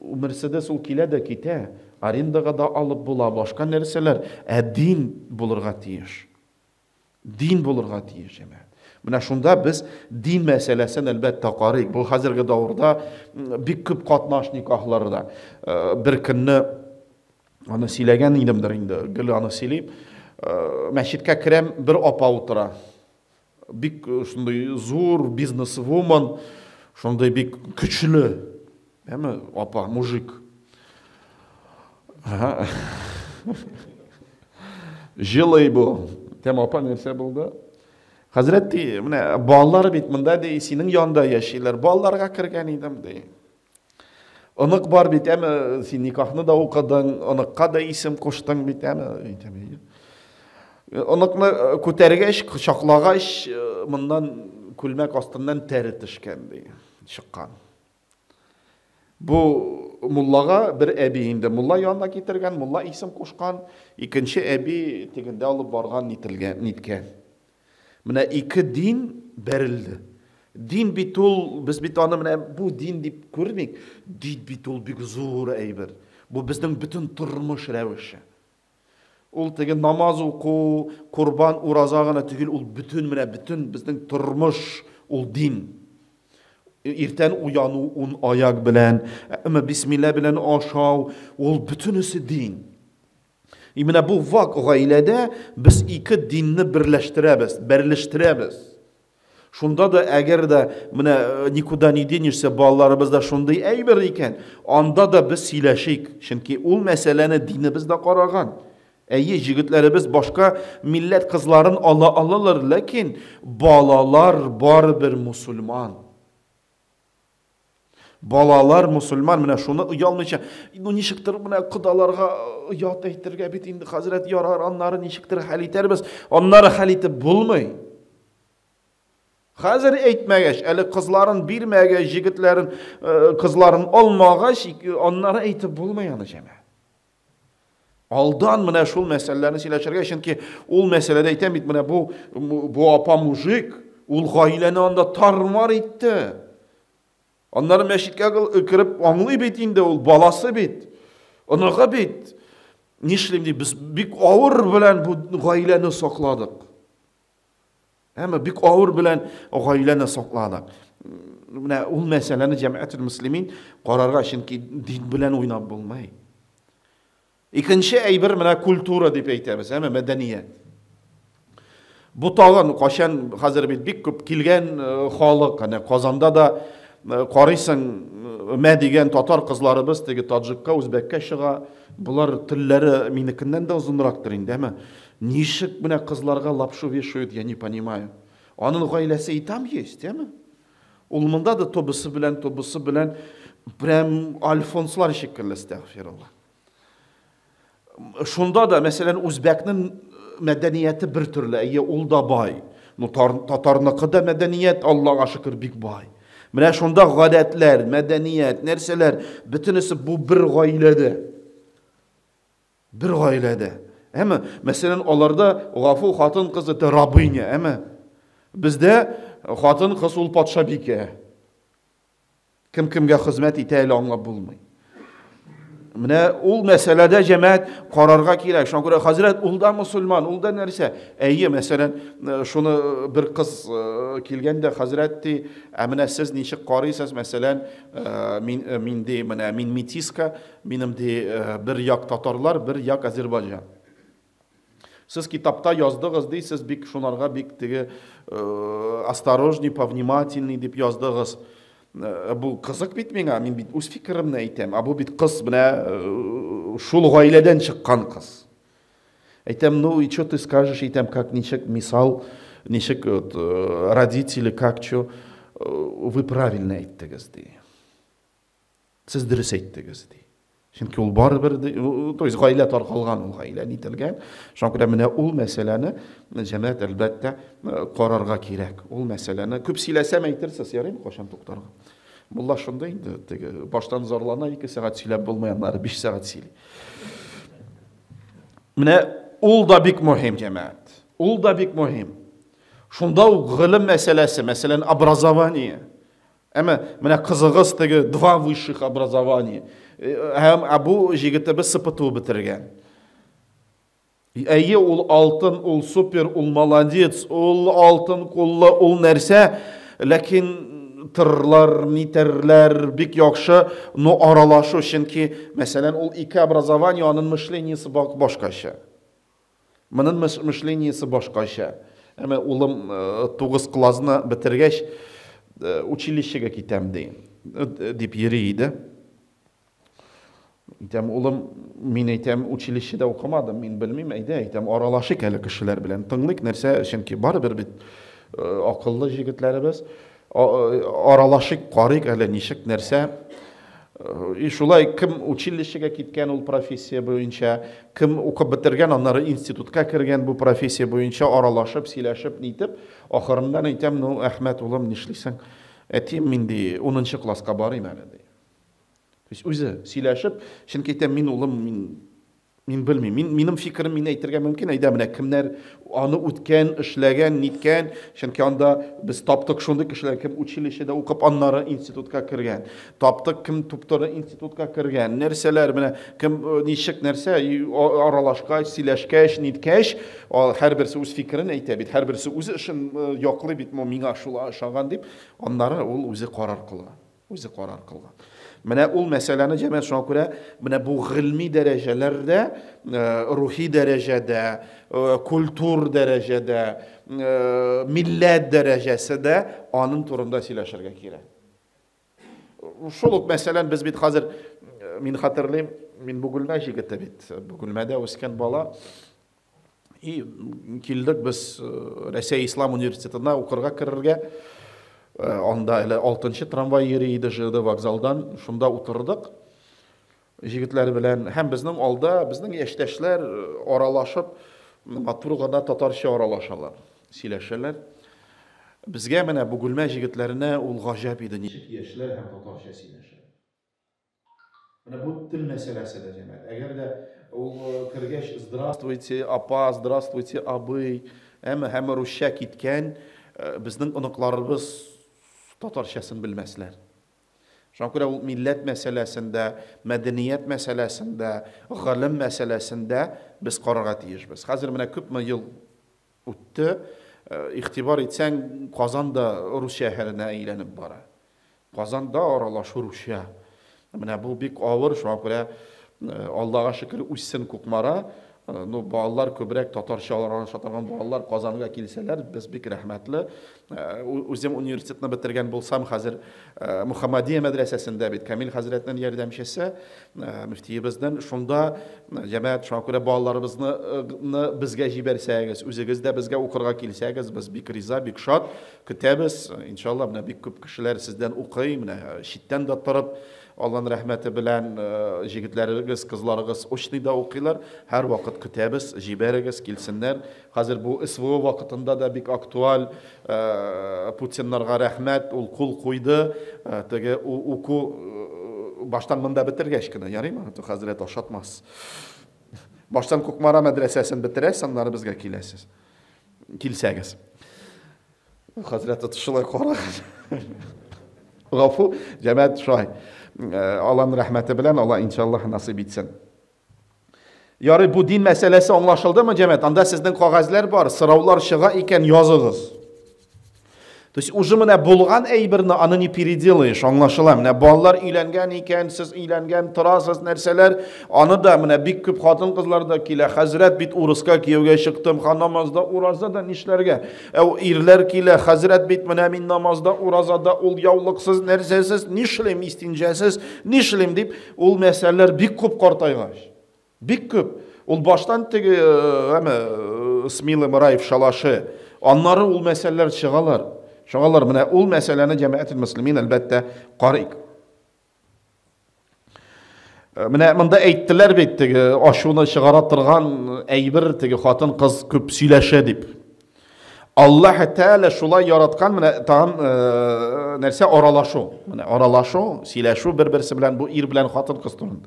S1: Мерседес ул килә дә китә. Арендага да алып була, башка нәрсәләр. Ә дин булырга тиеш. Дин булырга тиеш, җәмәгать. Менә шунда без дин мәсьәләсен әлбәттә карыйк. Бу хәзерге дәвердә бик күп катнаш никахларда. Э, бер көнне аны сөйләгән идемдер инде, гел аны сөйлим. Э, мәчеткә керәм, бер апа утыра. Бик э, шундый зур бизнес-вумен, шундый бик көчле. Әме апа, мужик. Ага. Җылый бу. Тәм апа нәрсә булды? Хәзрәт ди, менә балалар бит монда ди, синең янда яшиләр. Балаларга кергән идем ди. Онык бар бит, әме син никахны да укыдың, оныкка да исем куштың бит, әме. Оныкны э, күтәргәч, кочаклагач, э, моннан күлмәк астыннан тәре төшкән ди, чыккан. Бу муллага бер әби инде мулла янына китергән, мулла исем кушкан, икенче әби тегендә алып барган, нителгән, ниткән. Менә ике дин бәрелде. Дин бит ул, без бит аны менә бу дин дип күрмик. Дин бит ул бик зур әйбер. Бу безнең бөтен тормыш рәвеше. Ул теге намаз уку, корбан, ураза гына түгел, ул бөтен менә бөтен безнең тормыш, ул дин. Иртән уяну ун аяк белән, әмма бисмилла белән ашау, ул бөтенесе дин. И менә бу вак гаиләдә без ике динне берләштерәбез, берләштерәбез. Шунда да әгәр дә менә э, никуда не денешься, балаларыбызда шундый әйбер икән, анда да без сөйләшик. Чөнки ул мәсьәләне динебез дә караган. Әйе, җегетләребез башка милләт кызларын ала алалар, ләкин балалар барыбер мусульман. Балалар мусульман, менә шуны оялмыйча, ну ничектер менә кодаларга оят әйтергә бит инде, хәзрәт, ярар, аннары ничектер хәл итәрбез. Аннары хәл итеп булмый. Хәзер әйтмәгәч, әле кызларын бирмәгәч, җегетләрен, э, кызларын алмагач, аннары әйтеп булмый аны җәмәгать. Алдан менә шул мәсьәләләрне сөйләшергә, чөнки ул мәсьәләдә әйтәм бит, менә бу бу апа мужик, ул гаиләне анда тармар итте. Аннары мәчеткә кереп аңлый бит инде ул баласы бит, оныгы бит. Нишлим ди, без бик авыр белән бу гаиләне сакладык. Әмма бик авыр белән гаиләне сакладык. Менә ул мәсьәләне җәмәгател мөслимин карарга, чөнки дин белән уйнап булмый. Икенче әйбер менә культура дип әйтәбез, әмма мәдәният. Бу тагын кайчан хәзер бит бик күп килгән э, халык, әнә Казанда да карыйсың, мә дигән татар кызларыбыз теге таджикка, үзбәккә чыга. Болар телләре минекеннән дә озынрактыр инде, әмма ничек менә кызларга лапшу вешают, я не понимаю. Аның гаиләсе и там есть, әмма. Ул монда да тобысы белән, тобысы белән прям альфонслар шикелле, әстәгъфирулла. Шунда да, мәсәлән, үзбәкнең мәдәнияте бер төрле, әйе, ул да бай. Ну, татарныкы да мәдәният, Аллага шөкер, бик бай. Менә шунда гадәтләр, мәдәният, нәрсәләр, бөтенесе бу бер гаиләдә. Бер гаиләдә. Әмма, мәсәлән, аларда гафу хатын-кыз это рабыня, әмма бездә хатын-кыз ул патшабикә. Кем кемгә хезмәт итә әле аңлап булмый. Менә ул мәсьәләдә җәмәгать карарга кирәк. Шуңа күрә хәзрәт ул да мусульман, ул да нәрсә. Әйе, мәсәлән, шуны бер кыз килгәндә хәзрәт ди, ә менә сез ничек карыйсыз, мәсәлән, мин мин ди, менә мин метиска, минем ди бер як татарлар, бер як азербайҗан. Сез китапта яздыгыз ди, сез бик шунарга бик теге осторожный, повнимательный дип яздыгыз. Бу кызык бит миңа, мин бит үз фикеремне әйтәм. Ә бу бит кыз менә шул гаиләдән чыккан кыз. Әйтәм, ну и что ты скажешь, әйтәм, как ничек мисал, ничек вот, родители, как что, вы правильно әйттегез ди. Сез дөрес әйттегез, ди. Чөнки ул барыбер, то есть гаилә таркалган, ул гаилә нителгән. Шуңа күрә менә ул мәсьәләне җәмәгать әлбәттә карарга кирәк. Ул мәсьәләне күп сөйләсәм әйтерсез, ярыймы, кайчан туктарга? Мулла шундый инде, теге баштан зарлана, 2 сәгать сөйләп булмый, аннары 5 сәгать сөйли. Менә ул да бик мөһим, җәмәгать. Ул да бик мөһим. Шунда ук гыйлем мәсьәләсе, мәсәлән, образование. Әмма менә кызыгыз теге два высших образования. Һәм ә бу җегетебез СПТУ бетергән. Әйе, ул алтын, ул супер, ул молодец, ул алтын куллы, ул нәрсә, ләкин тырлар, нитәрләр бик яхшы, но аралашу, чөнки, мәсәлән, ул ике образование, аның мышлениесе башкача. Моның мышлениесе башкача. Әмма улым 9 классны бетергәч, училищега китәм ди, дип йөри иде. Әйтәм, улым, мин әйтәм, училищеда укымадым, мин белмим, әйдә, әйтәм, аралашыйк әле кешеләр белән, тыңлыйк нәрсә, чөнки барыбер бит акыллы җегетләребез. Аралашыйк, карыйк әле ничек нәрсә. И шулай кем училищега киткән ул профессия буенча, кем укып бетергән, аннары институтка кергән бу профессия буенча аралашып, сөйләшеп, нитеп, ахырыннан әйтәм, ну, Әхмәт улым, нишлисең? Әтием, мин ди, 10 класска барыйм әле ди. То есть үзе сөйләшеп, чөнки әйтәм, мин улым, мин Мин белмим. Мин, минем фикерем мин әйтергә мөмкин. Әйдә менә кемнәр аны үткән, эшләгән, ниткән. Чөнки анда без таптык шундый кешеләр, кем училищеда укып, аннары институтка кергән. Таптык кем туп-туры институтка кергән. Нәрсәләр менә кем ничек нәрсә аралашкач, сөйләшкәч, ниткәч, һәрберсе үз фикерен әйтә бит, һәрберсе үз эшен яклый бит, миңа шулай ошаган дип, аннары ул үзе карар кыла. Үзе карар кылган. Менә ул мәсьәләне җәмәгать шуңа күрә менә бу гыйльми дәрәҗәләрдә, рухи дәрәҗәдә, культур дәрәҗәдә, милләт дәрәҗәсе дә аның турында сөйләшергә кирәк. Шул ук мәсәлән, без бит хәзер, мин хәтерлим, мин Бөгелмә җегете бит, Бөгелмәдә үскән бала. И килдек без Рәсәй Ислам университетына укырга керергә. Анда әле 6 трамвай йөри иде ЖД вокзалдан. Шунда утырдык җегетләр белән. Һәм безнең алда безнең яшьтәшләр аралашып, матур гына татарча аралашалар, сөйләшәләр. Безгә менә Бөгелмә җегетләренә ул гаҗәп иде, ничек яшьләр һәм татарча сөйләшә. Менә бу тел мәсьәләсе дә җәмәгать. Әгәр дә ул кергәч, здравствуйте, апа, здравствуйте, абый, әмма һәм русча киткән, безнең оныкларыбыз татарчасын белмәсләр. Шуңа күрә ул милләт мәсьәләсендә, мәдәният мәсьәләсендә, гыйлем мәсьәләсендә без карарга тиешбез. Хәзер менә күпме ел үтте, игътибар итсәң, Казан да рус шәһәренә әйләнеп бара. Казанда аралашу русча. Менә бу бик авыр, шуңа күрә Аллага шөкер, үссен Кукмара. Ну, балалар күбрәк татарча аралаша торган балалар Казанга килсәләр, без бик рәхмәтле. Үзем университетны бетергән булсам, хәзер Мөхәммәдия мәдрәсәсендә бит Камил хәзрәтнең ярдәмчесе, мөфтиебезнең, шунда җәмәгать, шуңа күрә балаларыбызны безгә җибәрсәгез, үзегез дә безгә укырга килсәгез, без бик риза, бик шат, көтәбез. Иншалла, менә бик күп кешеләр сездән укый, менә читтән дә торып, Алланың рәхмәте белән җегетләрегез, кызларыгыз очныйда укыйлар. Һәрвакыт көтәбез, җибәрегез, килсеннәр. Хәзер бу СВО вакытында да бик актуаль. Путиннарга рәхмәт, ул кул куйды. Теге уку баштан монда бетергәч кенә, ярыймы? Хәзрәт ашатмас. Баштан Кукмара мәдрәсәсен бетерәсез, аннары безгә киләсез. Килсәгез. Хәзрәт шулай карагыз. Гафу, җәмәгать шулай. Алланың рәхмәте белән Алла иншаллаһ насыйп итсен. Ярый, бу дин мәсьәләсе аңлашылдымы, җәмәгать? Анда сезнең кәгазьләр бар, сораулар чыга икән, языгыз. То есть уже менә булган әйберне аны не переделаешь, аңлашыла. Менә балалар өйләнгән икән, сез өйләнгән торасыз, нәрсәләр, аны да менә бик күп хатын-кызлар да килә. Хәзрәт бит урыска кияүгә чыктым, ха намазда, ураза да нишләргә? Ә ирләр килә, хәзрәт бит менә мин намазда, уразада, ул яулыксыз, нәрсәсез, нишлим, истинҗәсез, нишлим дип, ул мәсьәләләр бик күп картайгач. Бик күп. Ул баштан теге, әмә, с милым рай в шалаше. Аннары ул мәсьәләләр чыгалар. Чыгалар. Менә ул мәсьәләне җәмәгател мөслимин әлбәттә карыйк. Менә монда әйттеләр бит, теге ачуны чыгара торган әйбер, теге хатын-кыз күп сөйләшә дип. Аллаһ Тәгалә шулай яраткан, менә тагын нәрсә аралашу. Менә аралашу, сөйләшү бер-берсе белән, бу ир белән хатын-кыз турында.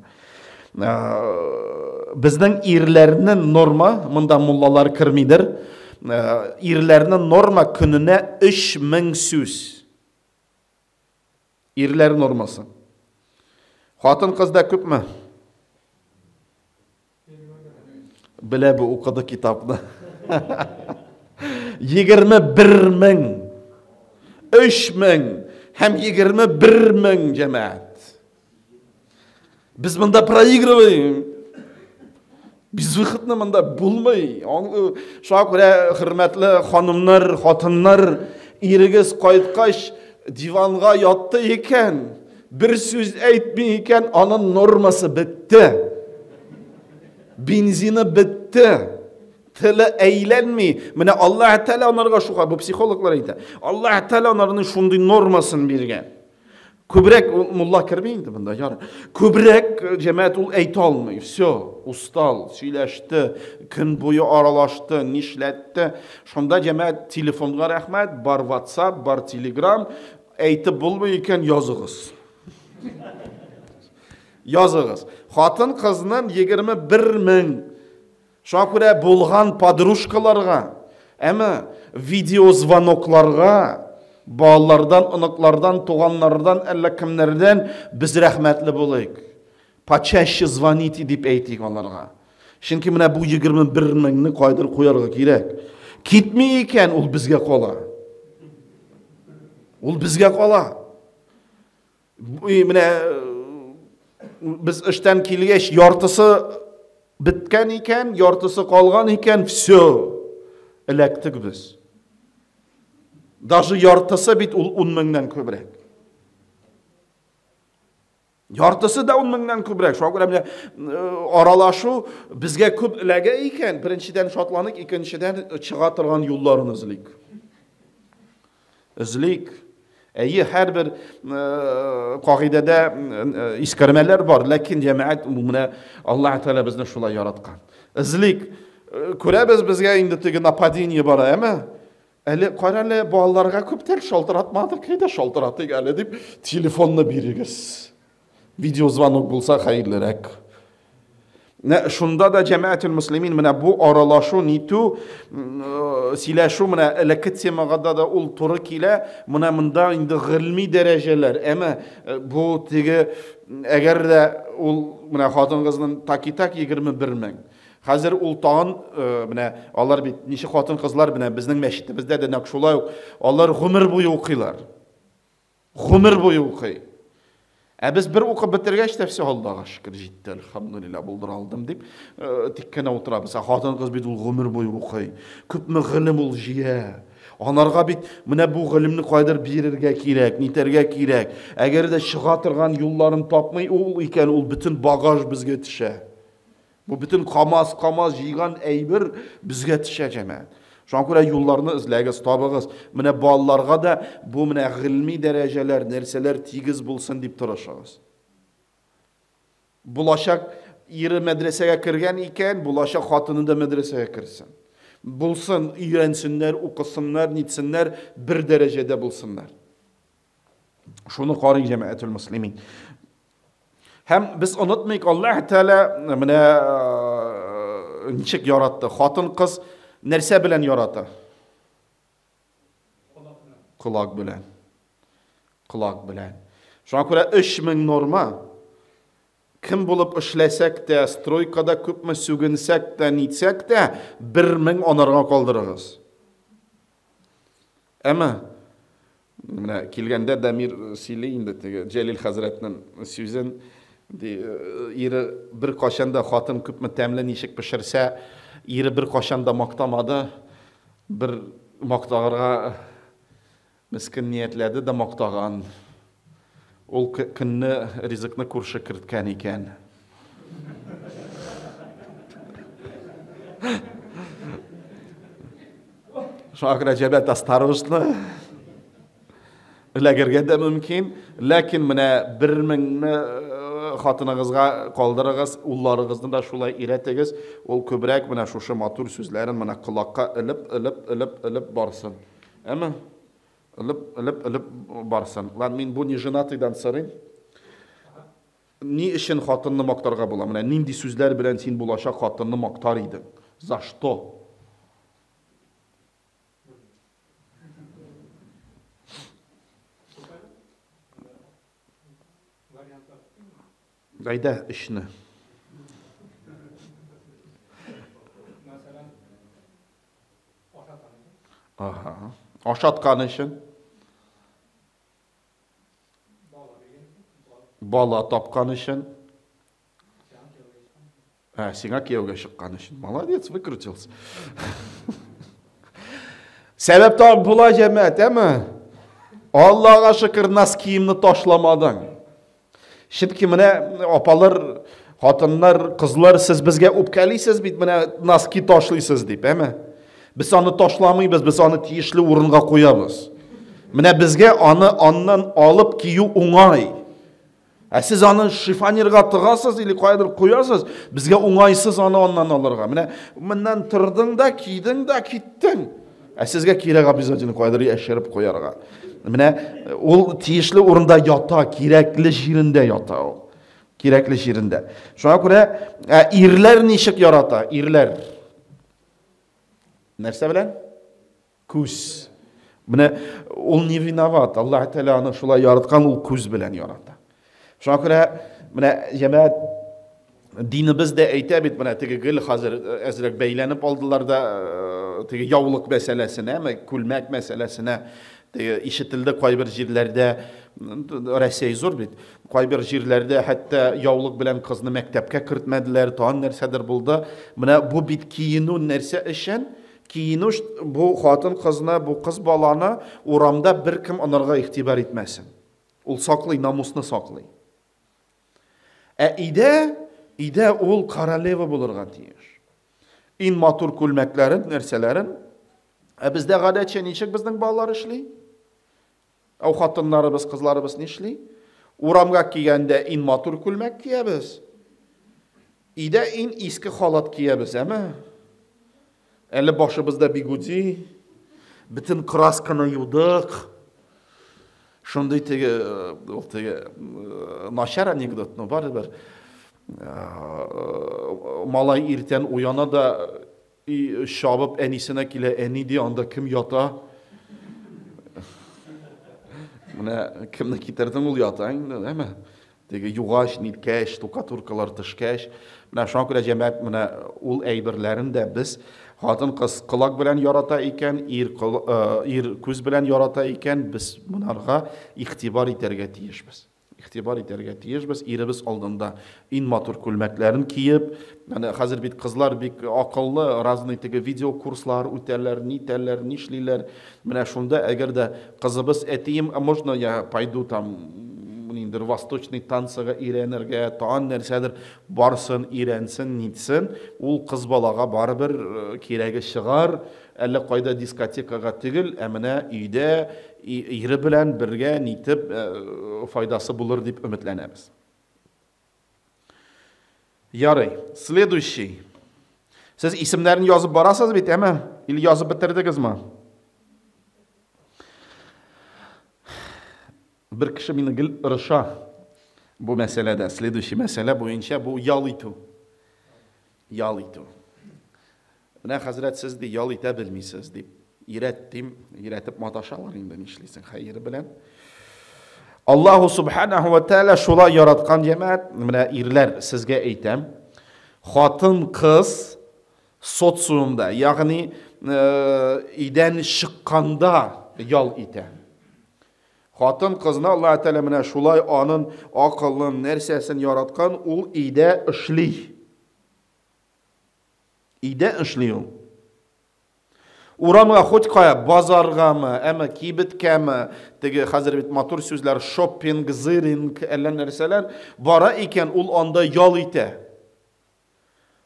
S1: Безнең ирләрнең норма, монда муллалар кермидер, ирләрнең норма көненә 3000 сүз. Ирләр нормасы. Хатын-кызда күпме? Белә бу, укыды китапны. 21 мең. 3 мең һәм 21 мең җәмәгать. Без монда проигрываем. Безвыходно монда булмый. Шуңа күрә, хөрмәтле ханымнар, хатыннар, ирегез кайткач диванга ятты икән, бер сүз әйтми икән, аның нормасы бетте. Бензины бетте. Теле әйләнми. Менә Аллаһ Тәгалә анарга шуга, бу психологлар әйтә. Аллаһ Тәгалә анарның шундый нормасын биргән. Күбрәк ул мулла керми инде монда, яр. Күбрәк җәмәгать ул әйтә алмый. Все, устал, сөйләште, көн буе аралашты, нишләтте. Шунда җәмәгать телефонга рәхмәт, бар WhatsApp, бар Telegram, әйтеп булмый икән, языгыз. Языгыз. Хатын-кызның 21 мең. Шуңа күрә булган подружкаларга, әмма видеозвонокларга, балалардан, оныклардан, туганнардан, әллә кемнәрдән без рәхмәтле булыйк. Почаще звоните дип әйтик аларга. Чөнки менә бу 21 меңне кайдыр куярга кирәк. Китми икән, ул безгә кала. Ул безгә кала. Менә без эштән килгәч, яртысы беткән икән, яртысы калган икән, все, эләктек без. Даже яртысы бит ул 10 меңнән күбрәк. Яртысы да 10 меңнән күбрәк. Шуңа күрә менә аралашу безгә күп эләгә икән, беренчедән шатланыйк, икенчедән чыга торган юлларын эзлик. Эзлик. Әйе, һәрбер кагыйдәдә искәрмәләр бар, ләкин җәмәгать менә Аллаһ Тәгалә безне шулай яраткан. Эзлик. Күрәбез, безгә инде теге нападение бара, әмма әле кара әле балаларга күптән шалтыратмадык, әйдә шалтыратыйк әле дип телефонны бирегез. Видеозвонок булса хәерлерәк. Менә шунда да җәмәгател мөслимин менә бу аралашу, нитү, сөйләшү менә элекке темага да да ул туры килә. Менә монда инде гыйльми дәрәҗәләр. Әмма бу теге әгәр дә ул менә хатын-кызның так и так 21 мең. Хәзер ул тагын менә алар бит ничек хатын-кызлар менә безнең мәчетебездә дә нәкъ шулай ук алар гомер буе укыйлар. Гомер буе укый. Ә без бер укып бетергәч тә, все, Аллага шөкер, җитте, әлхәмдүлилләһ, булдыра алдым дип, тик кенә утырабыз. Ә хатын-кыз бит ул гомер буе укый. Күпме гыйлем ул җыя. Анарга бит менә бу гыйлемне кайдыр бирергә кирәк, нитәргә кирәк. Әгәр дә чыга торган юлларын тапмый ул икән, ул бөтен багаж безгә төшә. Бу бөтен КАМАЗ, КАМАЗ җыйган әйбер безгә төшә, җәмәгать. Шуңа күрә юлларны эзләгез, табыгыз. Менә балаларга да бу менә гыйльми дәрәҗәләр, нәрсәләр тигез булсын дип тырышыгыз. Булачак ире мәдрәсәгә кергән икән, булачак хатыны да мәдрәсәгә керсен. Булсын, өйрәнсеннәр, укысыннар, нитсеннәр, бер дәрәҗәдә булсыннар. Шуны карый җәмәгатул муслимин. Һәм без онытмыйк, Аллаһ Тәгалә менә ничек яратты. Хатын-кыз нәрсә белән ярата? Колак белән. Колак белән. Шуңа күрә 3000 норма кем булып эшләсәк тә, стройкада күпме сүгенсәк тә, нитсәк тә, 1000 анарга калдырыгыз. Әмма менә килгәндә Дамир сөйли инде теге Җәлил хәзрәтнең сүзен, ди, ире бер кайчан да хатын күпме тәмле ничек пешерсә, ире бер кайчан да мактамады. Бер мактагарга мескен ниятләде дә мактаган. Ул көнне ризыкны күрше керткән икән. Шуңа күрә җәбәт осторожно. Эләгергә дә мөмкин, ләкин менә бер меңне хатыныгызга калдырыгыз, улларыгызны да шулай өйрәтегез. Ул күбрәк менә шушы матур сүзләрен менә колакка элеп, элеп, элеп, элеп барсын. Әме? Элеп, элеп, элеп барсын. Лан мин бу неженатыйдан сорыйм. Ни өчен хатынны мактарга була? Менә нинди сүзләр белән син булачак хатынны мактар идең? За что? Әйдә, өчне. Ага. Ашаткан өчен. Бала тапкан өчен. Ә, сиңа кияүгә чыккан өчен. Молодец, выкрутился. Сәбәп табып була җәмәгать, әме? Аллага шөкер, носкиемне ташламадың. Чөнки менә апалар, хатыннар, кызлар, сез безгә үпкәлисез бит, менә носки ташлыйсыз дип, әме? Без аны ташламыйбыз, без аны тиешле урынга куябыз. Менә безгә аны аннан алып кию уңай. Ә сез аны шифонерга тыгасыз или каядыр куясыз, безгә уңайсыз аны аннан алырга. Менә моннан тордың да, кидең дә, киттең. Ә сезгә кирәк обязательно каядыр яшереп куярга. Менә ул тиешле урында ята, кирәкле җирендә ята ул. Кирәкле җирендә. Шуңа күрә ә, ирләр ничек ярата? Ирләр. Нәрсә белән? Күз. Менә ул не виноват. Аллаһ Тәгалә аны шулай яраткан, ул күз белән ярата. Шуңа күрә менә җәмәгать динебез дә әйтә бит, менә теге гел хәзер әзрәк бәйләнеп алдылар да теге яулык мәсьәләсенә, күлмәк мәсьәләсенә. Теге ишетелде кайбер җирләрдә, Россия зур бит, кайбер җирләрдә хәтта яулык белән кызны мәктәпкә кертмәделәр, тагын нәрсәдер булды. Менә бу бит киенү нәрсә өчен? Киенү бу хатын-кызны, бу кыз баланы урамда беркем анарга игътибар итмәсен. Ул саклый, намусны саклый. Ә өйдә, өйдә ул королева булырга тиеш. Иң матур күлмәкләрен, нәрсәләрен. Ә бездә гадәтчә ничек безнең балалар эшли? Ә хатыннарыбыз, кызларыбыз нишли? Урамга кигәндә иң матур күлмәк киябез. Өйдә иң иске халат киябез, әме? Әле башыбызда бигуди, бөтен красканы юдык. Шундый теге, ул теге начар анекдот, но барыбер. Малай иртән уяна да И чабып әнисенә килә, әни ди, анда кем ята? Менә кемне китердең, ул ята инде, әмма теге югач, ниткәч, штукатуркалар төшкәч, менә шуңа күрә җәмәгать менә ул әйберләрен дә без хатын-кыз колак белән ярата икән, ир, ир күз белән ярата икән, без монарга игътибар итәргә тиешбез. Игътибар итәргә тиешбез, иребез алдында иң матур күлмәкләрен киеп, әнә хәзер бит кызлар бик акыллы, разный теге видео курслар үтәләр, нитәләр, нишлиләр. Менә шунда әгәр дә кызыбыз, әтием, а можно я пойду там ниндидер восточный танцыга өйрәнергә, тагын нәрсәдер барсын, өйрәнсен, нитсен, ул кыз балага барыбер кирәге чыгар, әллә кайда дискотекага түгел, ә менә өйдә ире белән бергә нитеп файдасы булыр дип өметләнәбез. Ярый, следующий. Сез исемнәрен язып барасыз бит, әме? Или язып бетердегезме? Бер кеше мине гел ырыша бу мәсьәләдә. Следующий мәсьәлә буенча бу ял итү. Ял итү. Менә, хәзрәт, сез ди, ял итә белмисез, дип өйрәт дим, өйрәтеп маташалар инде, нишлисең, хәере белән. Аллаһу субханаху ва тааля шулай яраткан җәмәгать, менә ирләр, сезгә әйтәм, хатын кыз социумда, ягъни өйдән чыкканда ял итә. Хатын кызны Аллаһ Тәгалә менә шулай анын акылын, нәрсәсен яраткан, ул өйдә эшли. Өйдә эшли ул. Урамга хоть кая, базаргамы, әмма кибеткәме, теге хәзер бит матур сүзләр, шоппинг, зыринг, әллә нәрсәләр, бара икән, ул анда ял итә.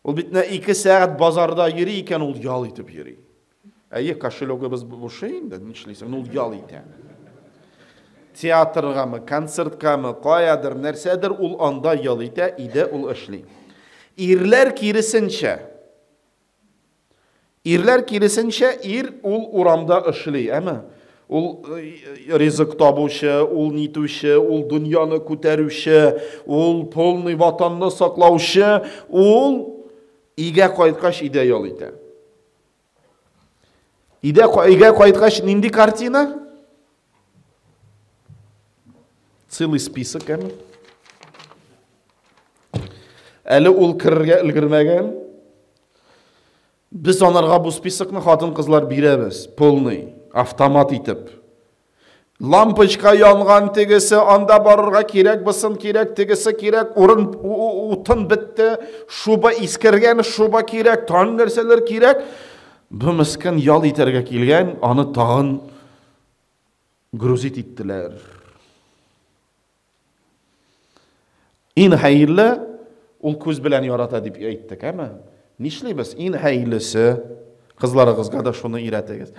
S1: Ул бит менә 2 сәгать базарда йөри икән, ул ял итеп йөри. Әйе, кошелегыбыз бушый инде, нишлисең, ул ял итә. Театргамы, концерткамы, каядыр, нәрсәдер, ул анда ял итә, өйдә ул эшли. Ирләр киресенчә. Ирләр киресенчә, ир ул урамда эшли, әме? Ул ризык табучы, ул нитүче, ул дөньяны күтәрүче, ул полный ватанны саклаучы, ул өйгә кайткач өйдә ял итә. Өйдә өйгә кайткач нинди картина? Целый список әме. Әле ул керергә өлгермәгән. Без анарга бу списокны хатын-кызлар бирәбез, полный, автомат итеп. Лампочка янган тегесе, анда барырга кирәк, бысын кирәк, тегесе кирәк, урын утын бетте, шуба искергән, шуба кирәк, тагын нәрсәләр кирәк. Бу мескен ял итәргә килгән, аны тагын грузить иттеләр. Иң хәерле ул күз белән ярата дип әйттек, әме? Нишлибез? Иң хәерлесе кызларыгызга да шуны өйрәтегез.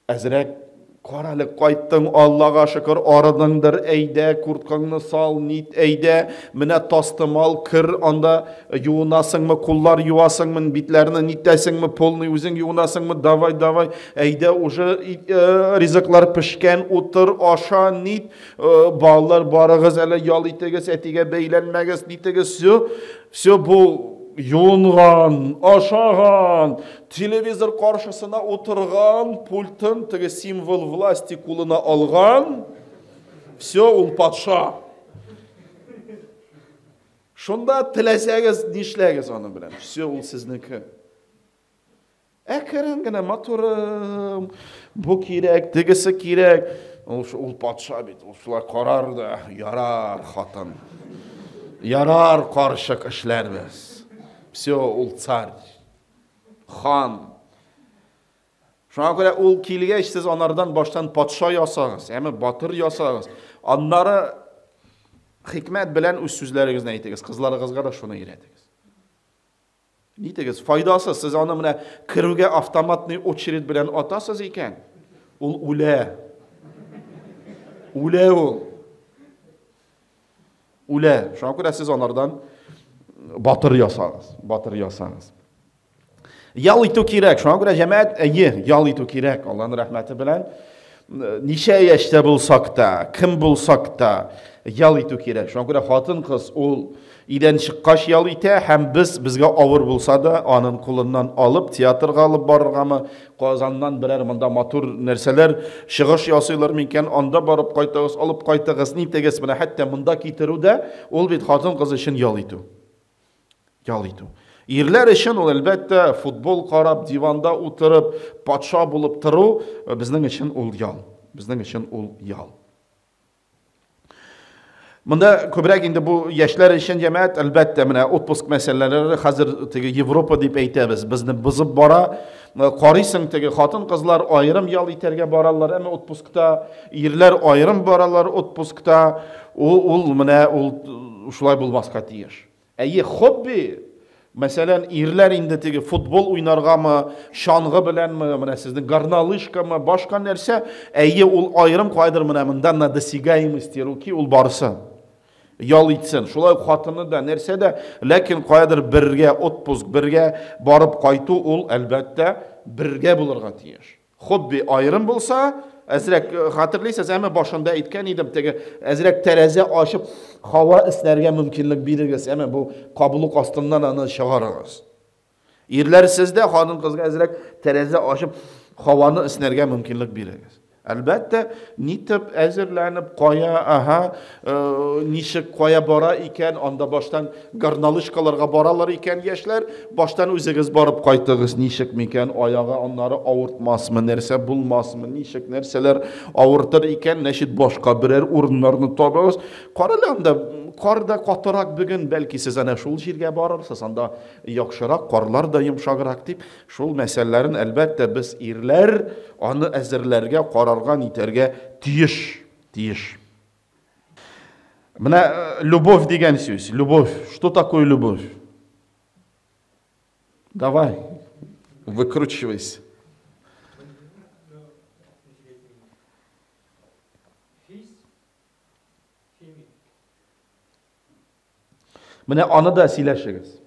S1: Әзрәк кара әле, кайттың, Аллага шөкер, арыдыңдыр, әйдә, курткаңны сал, нит, әйдә, менә тастымал, кер, анда юынасыңмы, куллар юасыңмы, битләрне нитәсеңме, полный үзең юынасыңмы, давай, давай, әйдә, уже ризыклар пешкән, утыр, аша, нит, Балалар, барыгыз әле ял итегез, әтигә бәйләнмәгез, нитегез, все. Все бу юынган, ашаган, телевизор каршысына утырган, пультын теге символ власти кулына алган. Все, ул патша. Шунда теләсәгез нишләгез аны белән. Все, ул сезнеке. Әкрен генә, матурым, бу кирәк, тегесе кирәк. Ул, ул патша бит, ул шулай карар да, ярар, хатын. Ярар, карчык эшләрбез. Все, ул царь, хан. Шуңа күрә ул килгәч, сез анардан баштан патша ясагыз, яме батыр ясагыз. Аннары хикмәт белән үз сүзләрегезне әйтегез, кызларыгызга да шуны өйрәтегез. Нитегез, файдасыз, сез аны менә керүгә автоматный очередь белән атасыз икән, ул үлә. Үлә ул. Үлә. Шуңа күрә сез анардан батыр ясагыз, батыр ясагыз. Ял итү кирәк. Шуңа күрә җәмәгать, әйе, ял итү кирәк, Аллаһның рәхмәте белән. Ничә яшьтә булсак та, кем булсак та, ял итү кирәк. Шуңа күрә хатын-кыз ул өйдән чыккач ял итә һәм без безгә авыр булса да, аның кулыннан алып театрга алып барыргамы, Казаннан берәр монда матур нәрсәләр чыгыш ясыйлар микән, анда барып кайтыгыз, алып кайтыгыз, нитегез, менә хәтта монда китерү дә ул бит хатын-кыз өчен ял итү. Ял итү. Ирләр өчен ул, әлбәттә, футбол карап, диванда утырып, патша булып тору, э, безнең өчен ул ял. Безнең өчен ул ял. Монда күбрәк инде бу яшьләр өчен җәмәгать, әлбәттә, менә отпуск мәсьәләләре хәзер теге Европа дип әйтәбез, безне бозып бара. Карыйсың, теге хатын-кызлар аерым ял итәргә баралар, әмма отпускта ирләр аерым баралар отпускта. Ул менә ул шулай булмаска тиеш. Әйе, хобби, мәсәлән, ирләр инде теге футбол уйнаргамы, чаңгы беләнме, менә сезнең горнолыжкамы, башка нәрсә, әйе, ул аерым кайдыр менә монда на досягаемости руки ул барсын. Ял итсен. Шулай ук хатыны да, нәрсә дә, ләкин каядыр бергә отпуск, бергә барып кайту ул, әлбәттә, бергә булырга тиеш. Хобби аерым булса, әзрәк э, хәтерлисез, әмма башында әйткән идем, теге әзрәк тәрәзә ачып һава эснәргә мөмкинлек бирегез, әмма бу каблук астыннан аны чыгарыгыз. Ирләр сездә хатын-кызга әзрәк тәрәзә ачып һаваны эснәргә мөмкинлек бирегез. Әлбәттә, нитеп әзерләнеп, кая, ага, э, ничек кая бара икән, анда баштан горнолыжкаларга баралар икән яшьләр, баштан үзегез барып кайтыгыз, ничек микән, аягы аннары авыртмасмы, нәрсә булмасмы, ничек нәрсәләр авыртыр икән, нәчит башка берәр урыннарны табыгыз. Карале анда, кар да катырак бүген, бәлки сез әнә шул җиргә барырсыз, анда яхшырак, карлар да йомшаграк дип, шул мәсьәләләрен, әлбәттә, без ирләр аны әзерләргә, карарга, нитәргә тиеш, тиеш. Менә э, любовь дигән сүз, любовь. Что такое любовь? Давай, выкручивайся. Менә аны да сөйләшегез.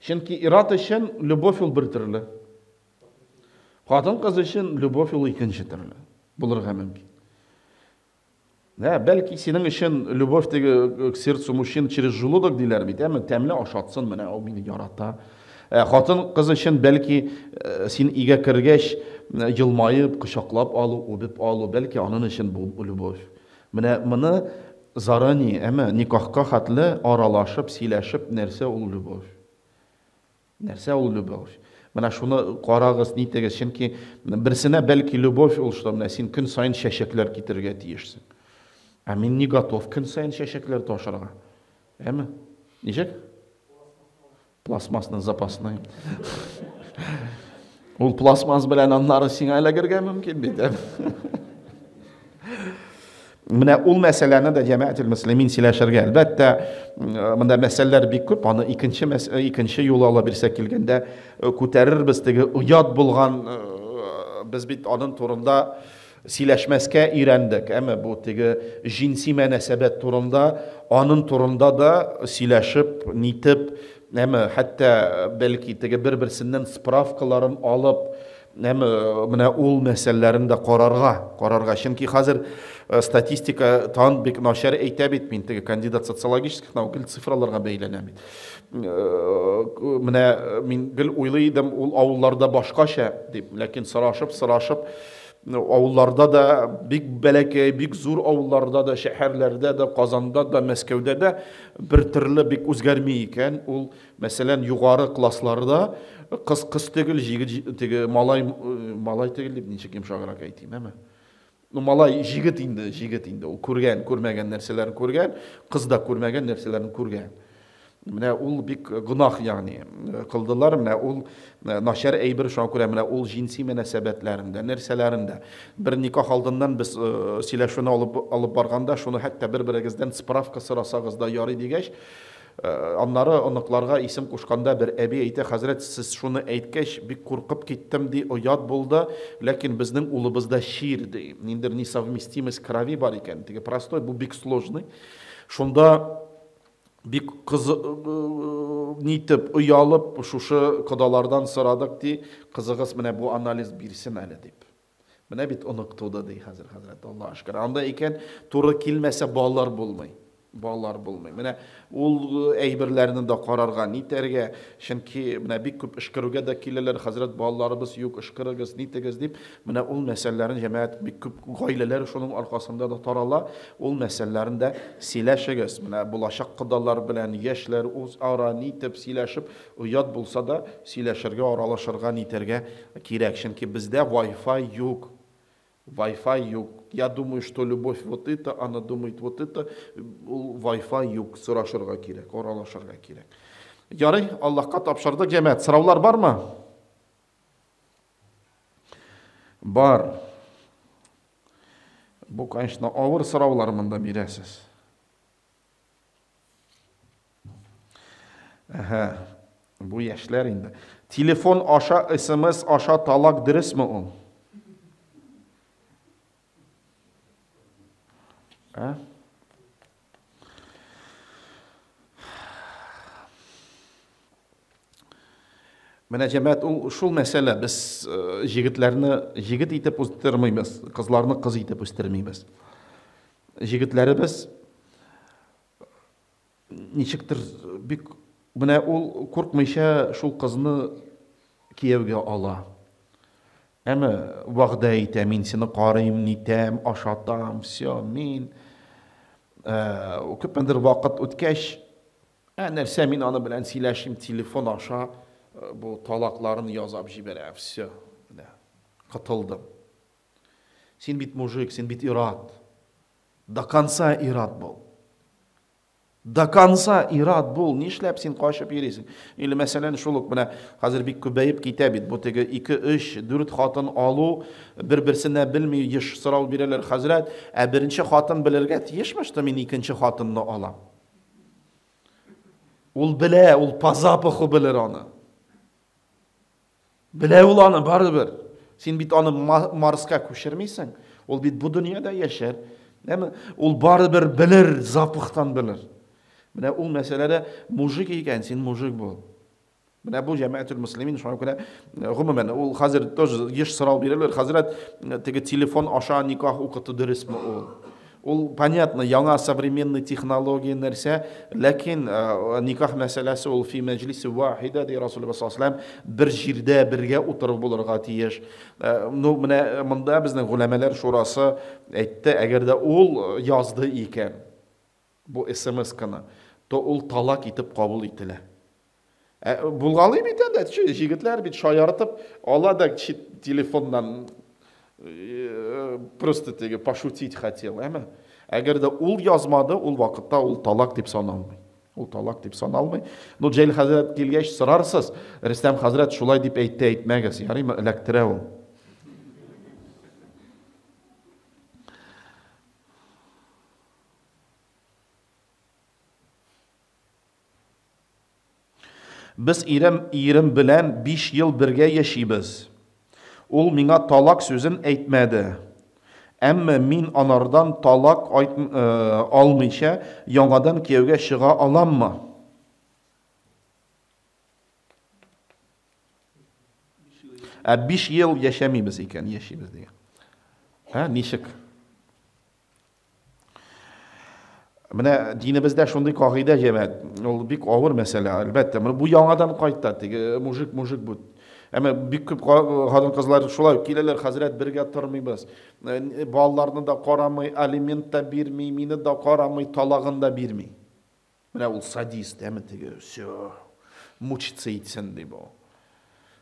S1: Чөнки ират өчен любовь ул бер төрле. Хатын-кыз өчен любовь ул икенче төрле булырга мөмкин. Да, бәлки синең өчен любовь теге э, к сердцу мужчин через желудок диләр бит, әмма тәмле ашатсын, менә ул мине ярата. Ә хатын кыз өчен бәлки э, син өйгә кергәч э, елмаеп, кочаклап алу, үбеп алу, бәлки аның өчен бу любовь. Менә моны заранее, әмма никахка хәтле аралашып, сөйләшеп, нәрсә ул любовь? Нәрсә ул любовь? Менә шуны карагыз, нитегез, чөнки берсенә бәлки любовь ул, что менә син көн саен чәчәкләр китерергә тиешсең. Ә мин не готов көн саен чәчәкләр ташырга. Әме? Ничек? Пластмассны запасной. Ул пластмасс белән аннары сиңа эләгергә мөмкин бит. Менә ул мәсьәләне дә җәмәгател мөслимин сөйләшергә. Әлбәттә, монда мәсьәләләр бик күп, аны икенче икенче юл ала бирсә килгәндә э, күтәрербез теге оят булган э, без бит аның турында сөйләшмәскә өйрәндек. Әмма бу теге җинси мөнәсәбәт турында, аның турында да сөйләшеп, нитеп, әмма хәтта бәлки теге бер-берсеннән справкаларын алып, Әмма э, менә ул мәсьәләләрен дә карарга, карарга. Чөнки хәзер э, статистика тан бик начар әйтә бит, мин теге кандидат социологических наук гел цифраларга бәйләнәм бит. Э, менә мин гел уйлый идем, ул авылларда башкача дип, ләкин сорашып, сорашып авылларда да бик бәләкәй, бик зур авылларда да, шәһәрләрдә дә, Казанда да, Мәскәүдә дә бер төрле бик үзгәрми икән. Ул Мәсәлән, югары классларда кыз кыз түгел, җигет теге малай малай түгел дип ничек йомшаграк әйтим, әме? Ну, малай җигет инде, җигет инде. Ул күргән, күрмәгән нәрсәләрен күргән, кыз да күрмәгән нәрсәләрен күргән. Менә ул бик гөнаһ, ягъни кылдылар, менә ул начар әйбер, шуңа күрә менә ул җинси мөнәсәбәтләрендә, нәрсәләрендә. Бер никах алдыннан без сөйләшүне алып алып барганда, шуны хәтта бер-берегездән справка сорасагыз да ярый дигәч, Аннары оныкларга исем кушканда бер әби әйтә, хәзрәт, сез шуны әйткәч, бик куркып киттем, ди, оят булды, ләкин безнең улыбызда чир, ди, ниндидер несовместимость крови бар икән, теге простой, бу бик сложный. Шунда бик кыз нитеп, оялып, шушы кодалардан сорадык, ди, кызыгыз менә бу анализ бирсен әле, дип. Менә бит онык туды, ди хәзер хәзрәт, Аллаһ шөкер. Анда икән, туры килмәсә балалар булмый. Балалар булмый. Менә ул э, әйберләрне дә карарга, нитәргә, чөнки менә бик күп өшкерүгә дә киләләр, хәзрәт, балаларыбыз юк, өшкерегез, нитегез дип. Менә ул мәсьәләләрен җәмәгать бик күп гаиләләр шуның аркасында да тарала. Ул мәсьәләләрен дә сөйләшегез. Менә булачак кодалар белән яшьләр үзара нитеп сөйләшеп, оят булса да сөйләшергә, аралашырга, нитәргә кирәк, чөнки бездә Wi-Fi юк. Wi-Fi юк. Я думаю, что любовь вот это, она думает вот это. Ул Wi-Fi юк, сорашырга кирәк, аралашырга кирәк. Ярый, Аллаһка тапшырдык, җәмәгать. Сораулар бармы? Бар. Бу, конечно, авыр сораулар монда бирәсез. Әһә, бу яшьләр инде. Телефон аша, смс аша талак дөресме ул? Ә? Менә җәмәгать ул шул мәсьәлә, без э, җегетләрне җегет итеп үстермибез, кызларны кыз итеп үстермибез. Җегетләребез ничектер бик менә ул куркмыйча шул кызны кияүгә ала. Әмма вәгъдә итә, мин сине карыйм, нитәм, ашатам, все, мин. Э, күпмедер вакыт үткәч, ә нәрсә мин аны белән сөйләшим, телефон аша э, бу талакларын язап җибәрә, все. Менә котылдым. Син бит мужик, син бит ират. До конца ират бул. До конца ират бул. Нишләп син качып йөрисең? Или мәсәлән, шул ук менә хәзер бик күбәеп китә бит. Бу теге 2, 3, 4 хатын алу бер-берсенә белми еш сорау бирәләр хәзрәт. Ә беренче хатын белергә тиешме, что мин икенче хатынны алам? Ул белә, ул по запаху белер аны. Белә ул аны барыбер. Син бит аны Марска күчермисең. Ул бит бу дөньяда яшәр. Әмма ул барыбер белер, запахтан белер. Менә ул мәсьәләдә мужик икән, син мужик бул. Менә бу җәмәгатүл мөслимин шуңа күрә гомумән ул хәзер тоже еш сорау бирәләр. Хәзрәт теге телефон аша никах укыту дөресме ул? Ул, понятно, яңа современный технология нәрсә, ләкин э, никах мәсьәләсе ул фи мәҗлиси вахида ди Расулуллаһ саллаллаһу алейһи вәсәлләм, бер җирдә бергә утырып булырга тиеш. Э, ну, менә монда безнең голәмәләр шурасы әйтте, әгәр дә ул язды икән бу смс-каны, то ул талак итеп кабул ителә. Ә, булгалый бит инде, җегетләр бит шаяртып ала да чит телефоннан э, просто теге пошутить хотел, әме? Әгәр дә ул язмады, ул вакытта ул талак дип саналмый. Ул талак дип саналмый. Ну, Җәлил хәзрәт килгәч сорарсыз, Рөстәм хәзрәт шулай дип әйтте, әйтмәгез, ярыймы, эләктерә ул. Без ирем, ирем белән 5 ел бергә яшибез. Ул миңа талак сүзен әйтмәде. Әмма мин анардан талак айт, э, алмыйча яңадан кияүгә чыга аламмы? Ә 5 ел яшәмибез икән, яшибез дигән. Ә, ничек? Менә динебездә шундый кагыйдә җәмәгать. Ул бик авыр мәсьәлә, әлбәттә. Менә бу яңадан кайтта, теге мужик мужик бу. Әмма бик күп хатын-кызлар шулай киләләр, хәзрәт, бергә тормыйбыз. Э, балаларны да карамый, алимент та бирми, мине дә карамый, талагын да бирми. Менә ул садист, әмма теге, все, мучиться итсен ди бу.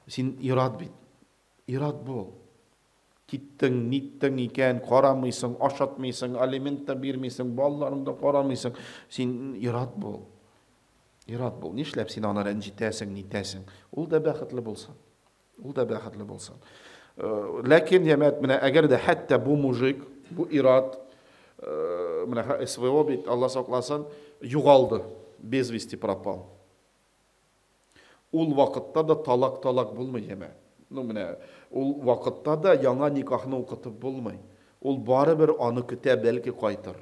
S1: Син ират бит. Ират бул. Киттең, ниттең икән, карамыйсың, ашатмыйсың, алимент та бирмисең, балаларың да карамыйсың. Син ират бул. Ират бул. Нишләп син аны рәнҗетәсең, нитәсең? Ул да бәхетле булсын. Ул да бәхетле булсын. Э, ләкин, җәмәгать, менә әгәр дә хәтта бу мужик, бу ират, э, менә СВО бит, Алла сакласын, югалды, без вести пропал. Ул вакытта да талак-талак булмый, яме. Ну, менә, ул вакытта да яңа никахны укытып булмый. Ул барыбер аны көтә, бәлки кайтыр.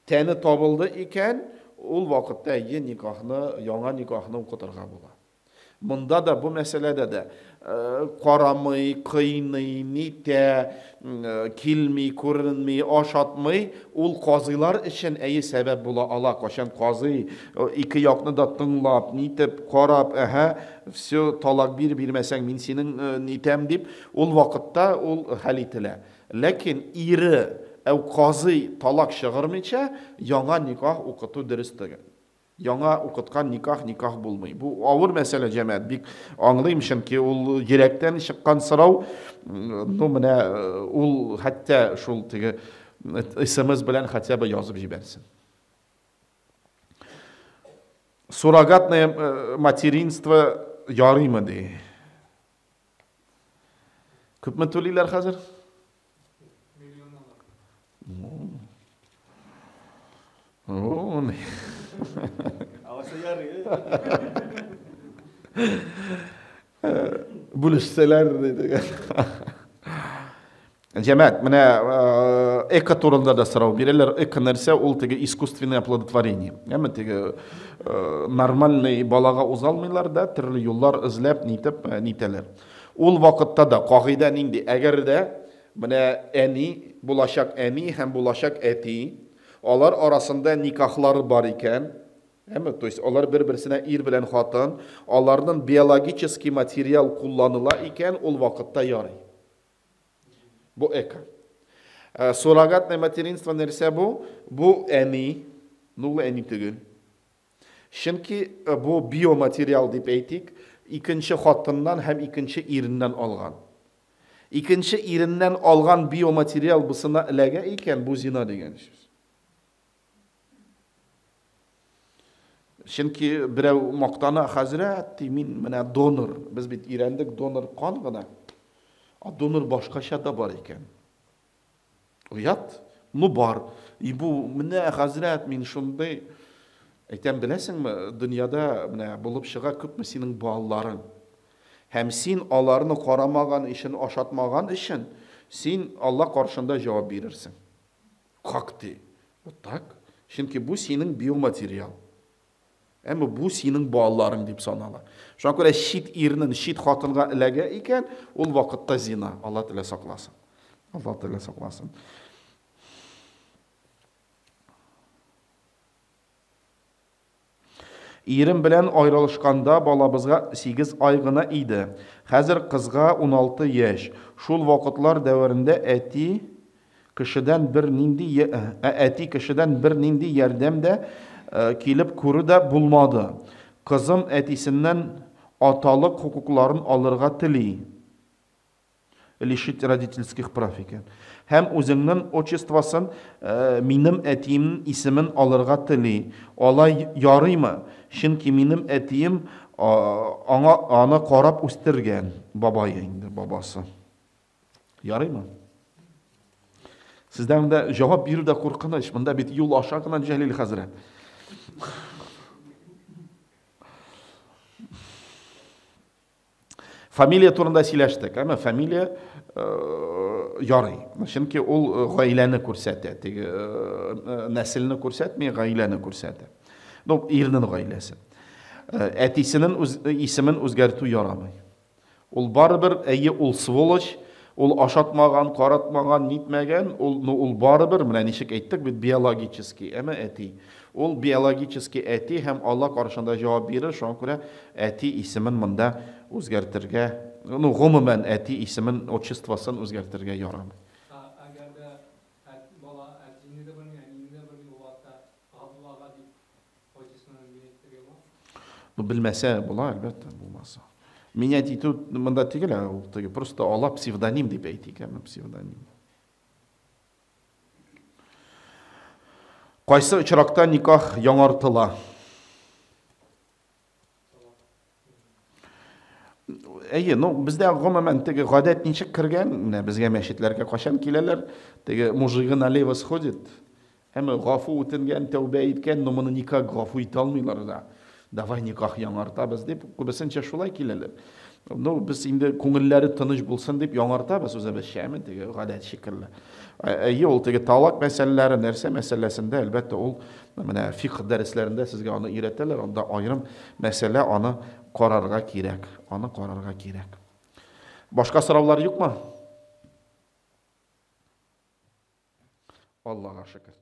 S1: Тәне табылды икән, ул вакытта әйе никахны, яңа никахны укытырга була. Монда да, бу мәсьәләдә дә э, карамый, кыйный, нитә, э, килми, күренми, ашатмый, ул казыйлар өчен әйе сәбәп була ала. Кайчан казый э, ике якны да тыңлап, нитеп, карап, әһә, все, талак бир, бирмәсәң, мин синең нитәм дип, ул вакытта ул хәл ителә. Ләкин ире, әү казый талак чыгармыйча, яңа никах укыту дөрес түгел. Яңа укыткан никах никах булмый. Бу авыр мәсьәлә, җәмәгать, бик аңлыйм, чөнки ул йөрәктән чыккан сорау. Ну, менә ул хәтта шул теге смс белән хотя бы язып җибәрсен. Суррогатное э, материнство ярыймы ди. Күпме түлиләр хәзер? Бүлешсәләр диде. Җәмәгать, менә э, эко турында да сорау бирәләр. Эко нәрсә? Ул теге искусственное оплодотворение. Әмма теге э, нормальный балага уза алмыйлар да, төрле юллар эзләп, нитеп, э, нитәләр. Ул вакытта да кагыйдә нинди? Әгәр дә менә әни, булачак әни һәм булачак әти, алар арасында никахлары бар икән, әмма, то есть алар бер-берсенә ир белән хатын, аларның биологический материал кулланыла икән, ул вакытта ярый. Бу эко. Э, суррогатное материнство нәрсә бу? Бу әни, ну ул әни түгел. Чөнки э, бу биоматериал дип әйтик, икенче хатыннан һәм икенче иреннән алган. Икенче иреннән алган биоматериал бусына эләгә икән, бу зина дигән сүз. Чөнки берәү мактана, хәзрәт, ди, мин менә донор. Без бит өйрәндек, донор кан гына. А донор башкача да бар икән. Оят? Ну бар. И бу менә хәзрәт, мин шундый. Әйтәм, беләсеңме, дөньяда менә булып чыга күпме синең балаларың. Һәм син аларны карамаган өчен, ашатмаган өчен, син Алла каршында җавап бирерсең. Как ты? Вот так. Чөнки бу синең биоматериал. Әмма бу синең балаларың дип санала. Шуңа күрә чит ирнең чит хатынга эләгә икән, ул вакытта зина. Алла Тәгалә сакласын. Алла Тәгалә сакласын. Ирем белән аерылышканда балабызга 8 ай гына иде. Хәзер кызга 16 яшь. Шул вакытлар дәверендә әти кешедән бернинди әти кешедән бернинди ярдәм дә, килеп күрү дә булмады. Кызым әтисеннән аталык хокукларын алырга тели. Лишить родительских прав икән. Һәм үзеңнең отчествосын, минем әтиемнең исемен алырга тели. Алай ярыймы? Чөнки минем әтием аңа аны карап үстергән. Бабае инде, бабасы. Ярыймы? Сездән дә җавап бирү дә куркыныч. Монда бит юл аша гына Җәлил хәзрәт. Фамилия турында сөйләштек, әмма фамилия э, ярый. Чөнки ул э, гаиләне күрсәтә, теге э, нәселне күрсәтми, гаиләне күрсәтә. Ну, ирнең гаиләсе. Әтисенең үз, исемен үзгәртү ярамый. Ул барыбер, әйе, ул сволочь, ул ашатмаган, каратмаган, нитмәгән, ул, ну, ул барыбер, менә ничек әйттек бит, биологический, әмма әти. Ул биологический әти һәм Алла каршында җавап бирер, шуңа күрә әти исемен монда үзгәртергә, ну, гомумән, әти исемен, отчествосын үзгәртергә ярамый.
S2: Ә әгәр дә бала әтине дә белми, әнине дә белми, ул вакытта Габдуллага дип отчествоны менять итәргә була?
S1: Ну, белмәсә була, әлбәттә, булмаса. Менять итү монда түгел, ә ул теге просто ала псевдоним дип әйтик, әмма псевдоним. Кайсы очракта никах яңартыла? Әйе, ну бездә гомумән теге гадәт ничек кергән, менә безгә мәчетләргә кайчан киләләр, теге мужигы налево сходит, Әмма гафу үтенгән, тәүбә иткән, но моны никак гафу итә алмыйлар да. Давай никах яңартабыз дип, күбесенчә шулай киләләр. Ну, без инде күңелләре тыныч булсын дип яңартабыз үзебезчә, әмма теге гадәт шикелле. Әйе, ул теге талак мәсьәләләре, нәрсә мәсьәләсендә, әлбәттә, ул менә фикх дәресләрендә сезгә аны өйрәтәләр, анда аерым мәсьәлә, аны карарга кирәк, аны карарга кирәк. Башка сораулар юкмы? Аллага шөкер.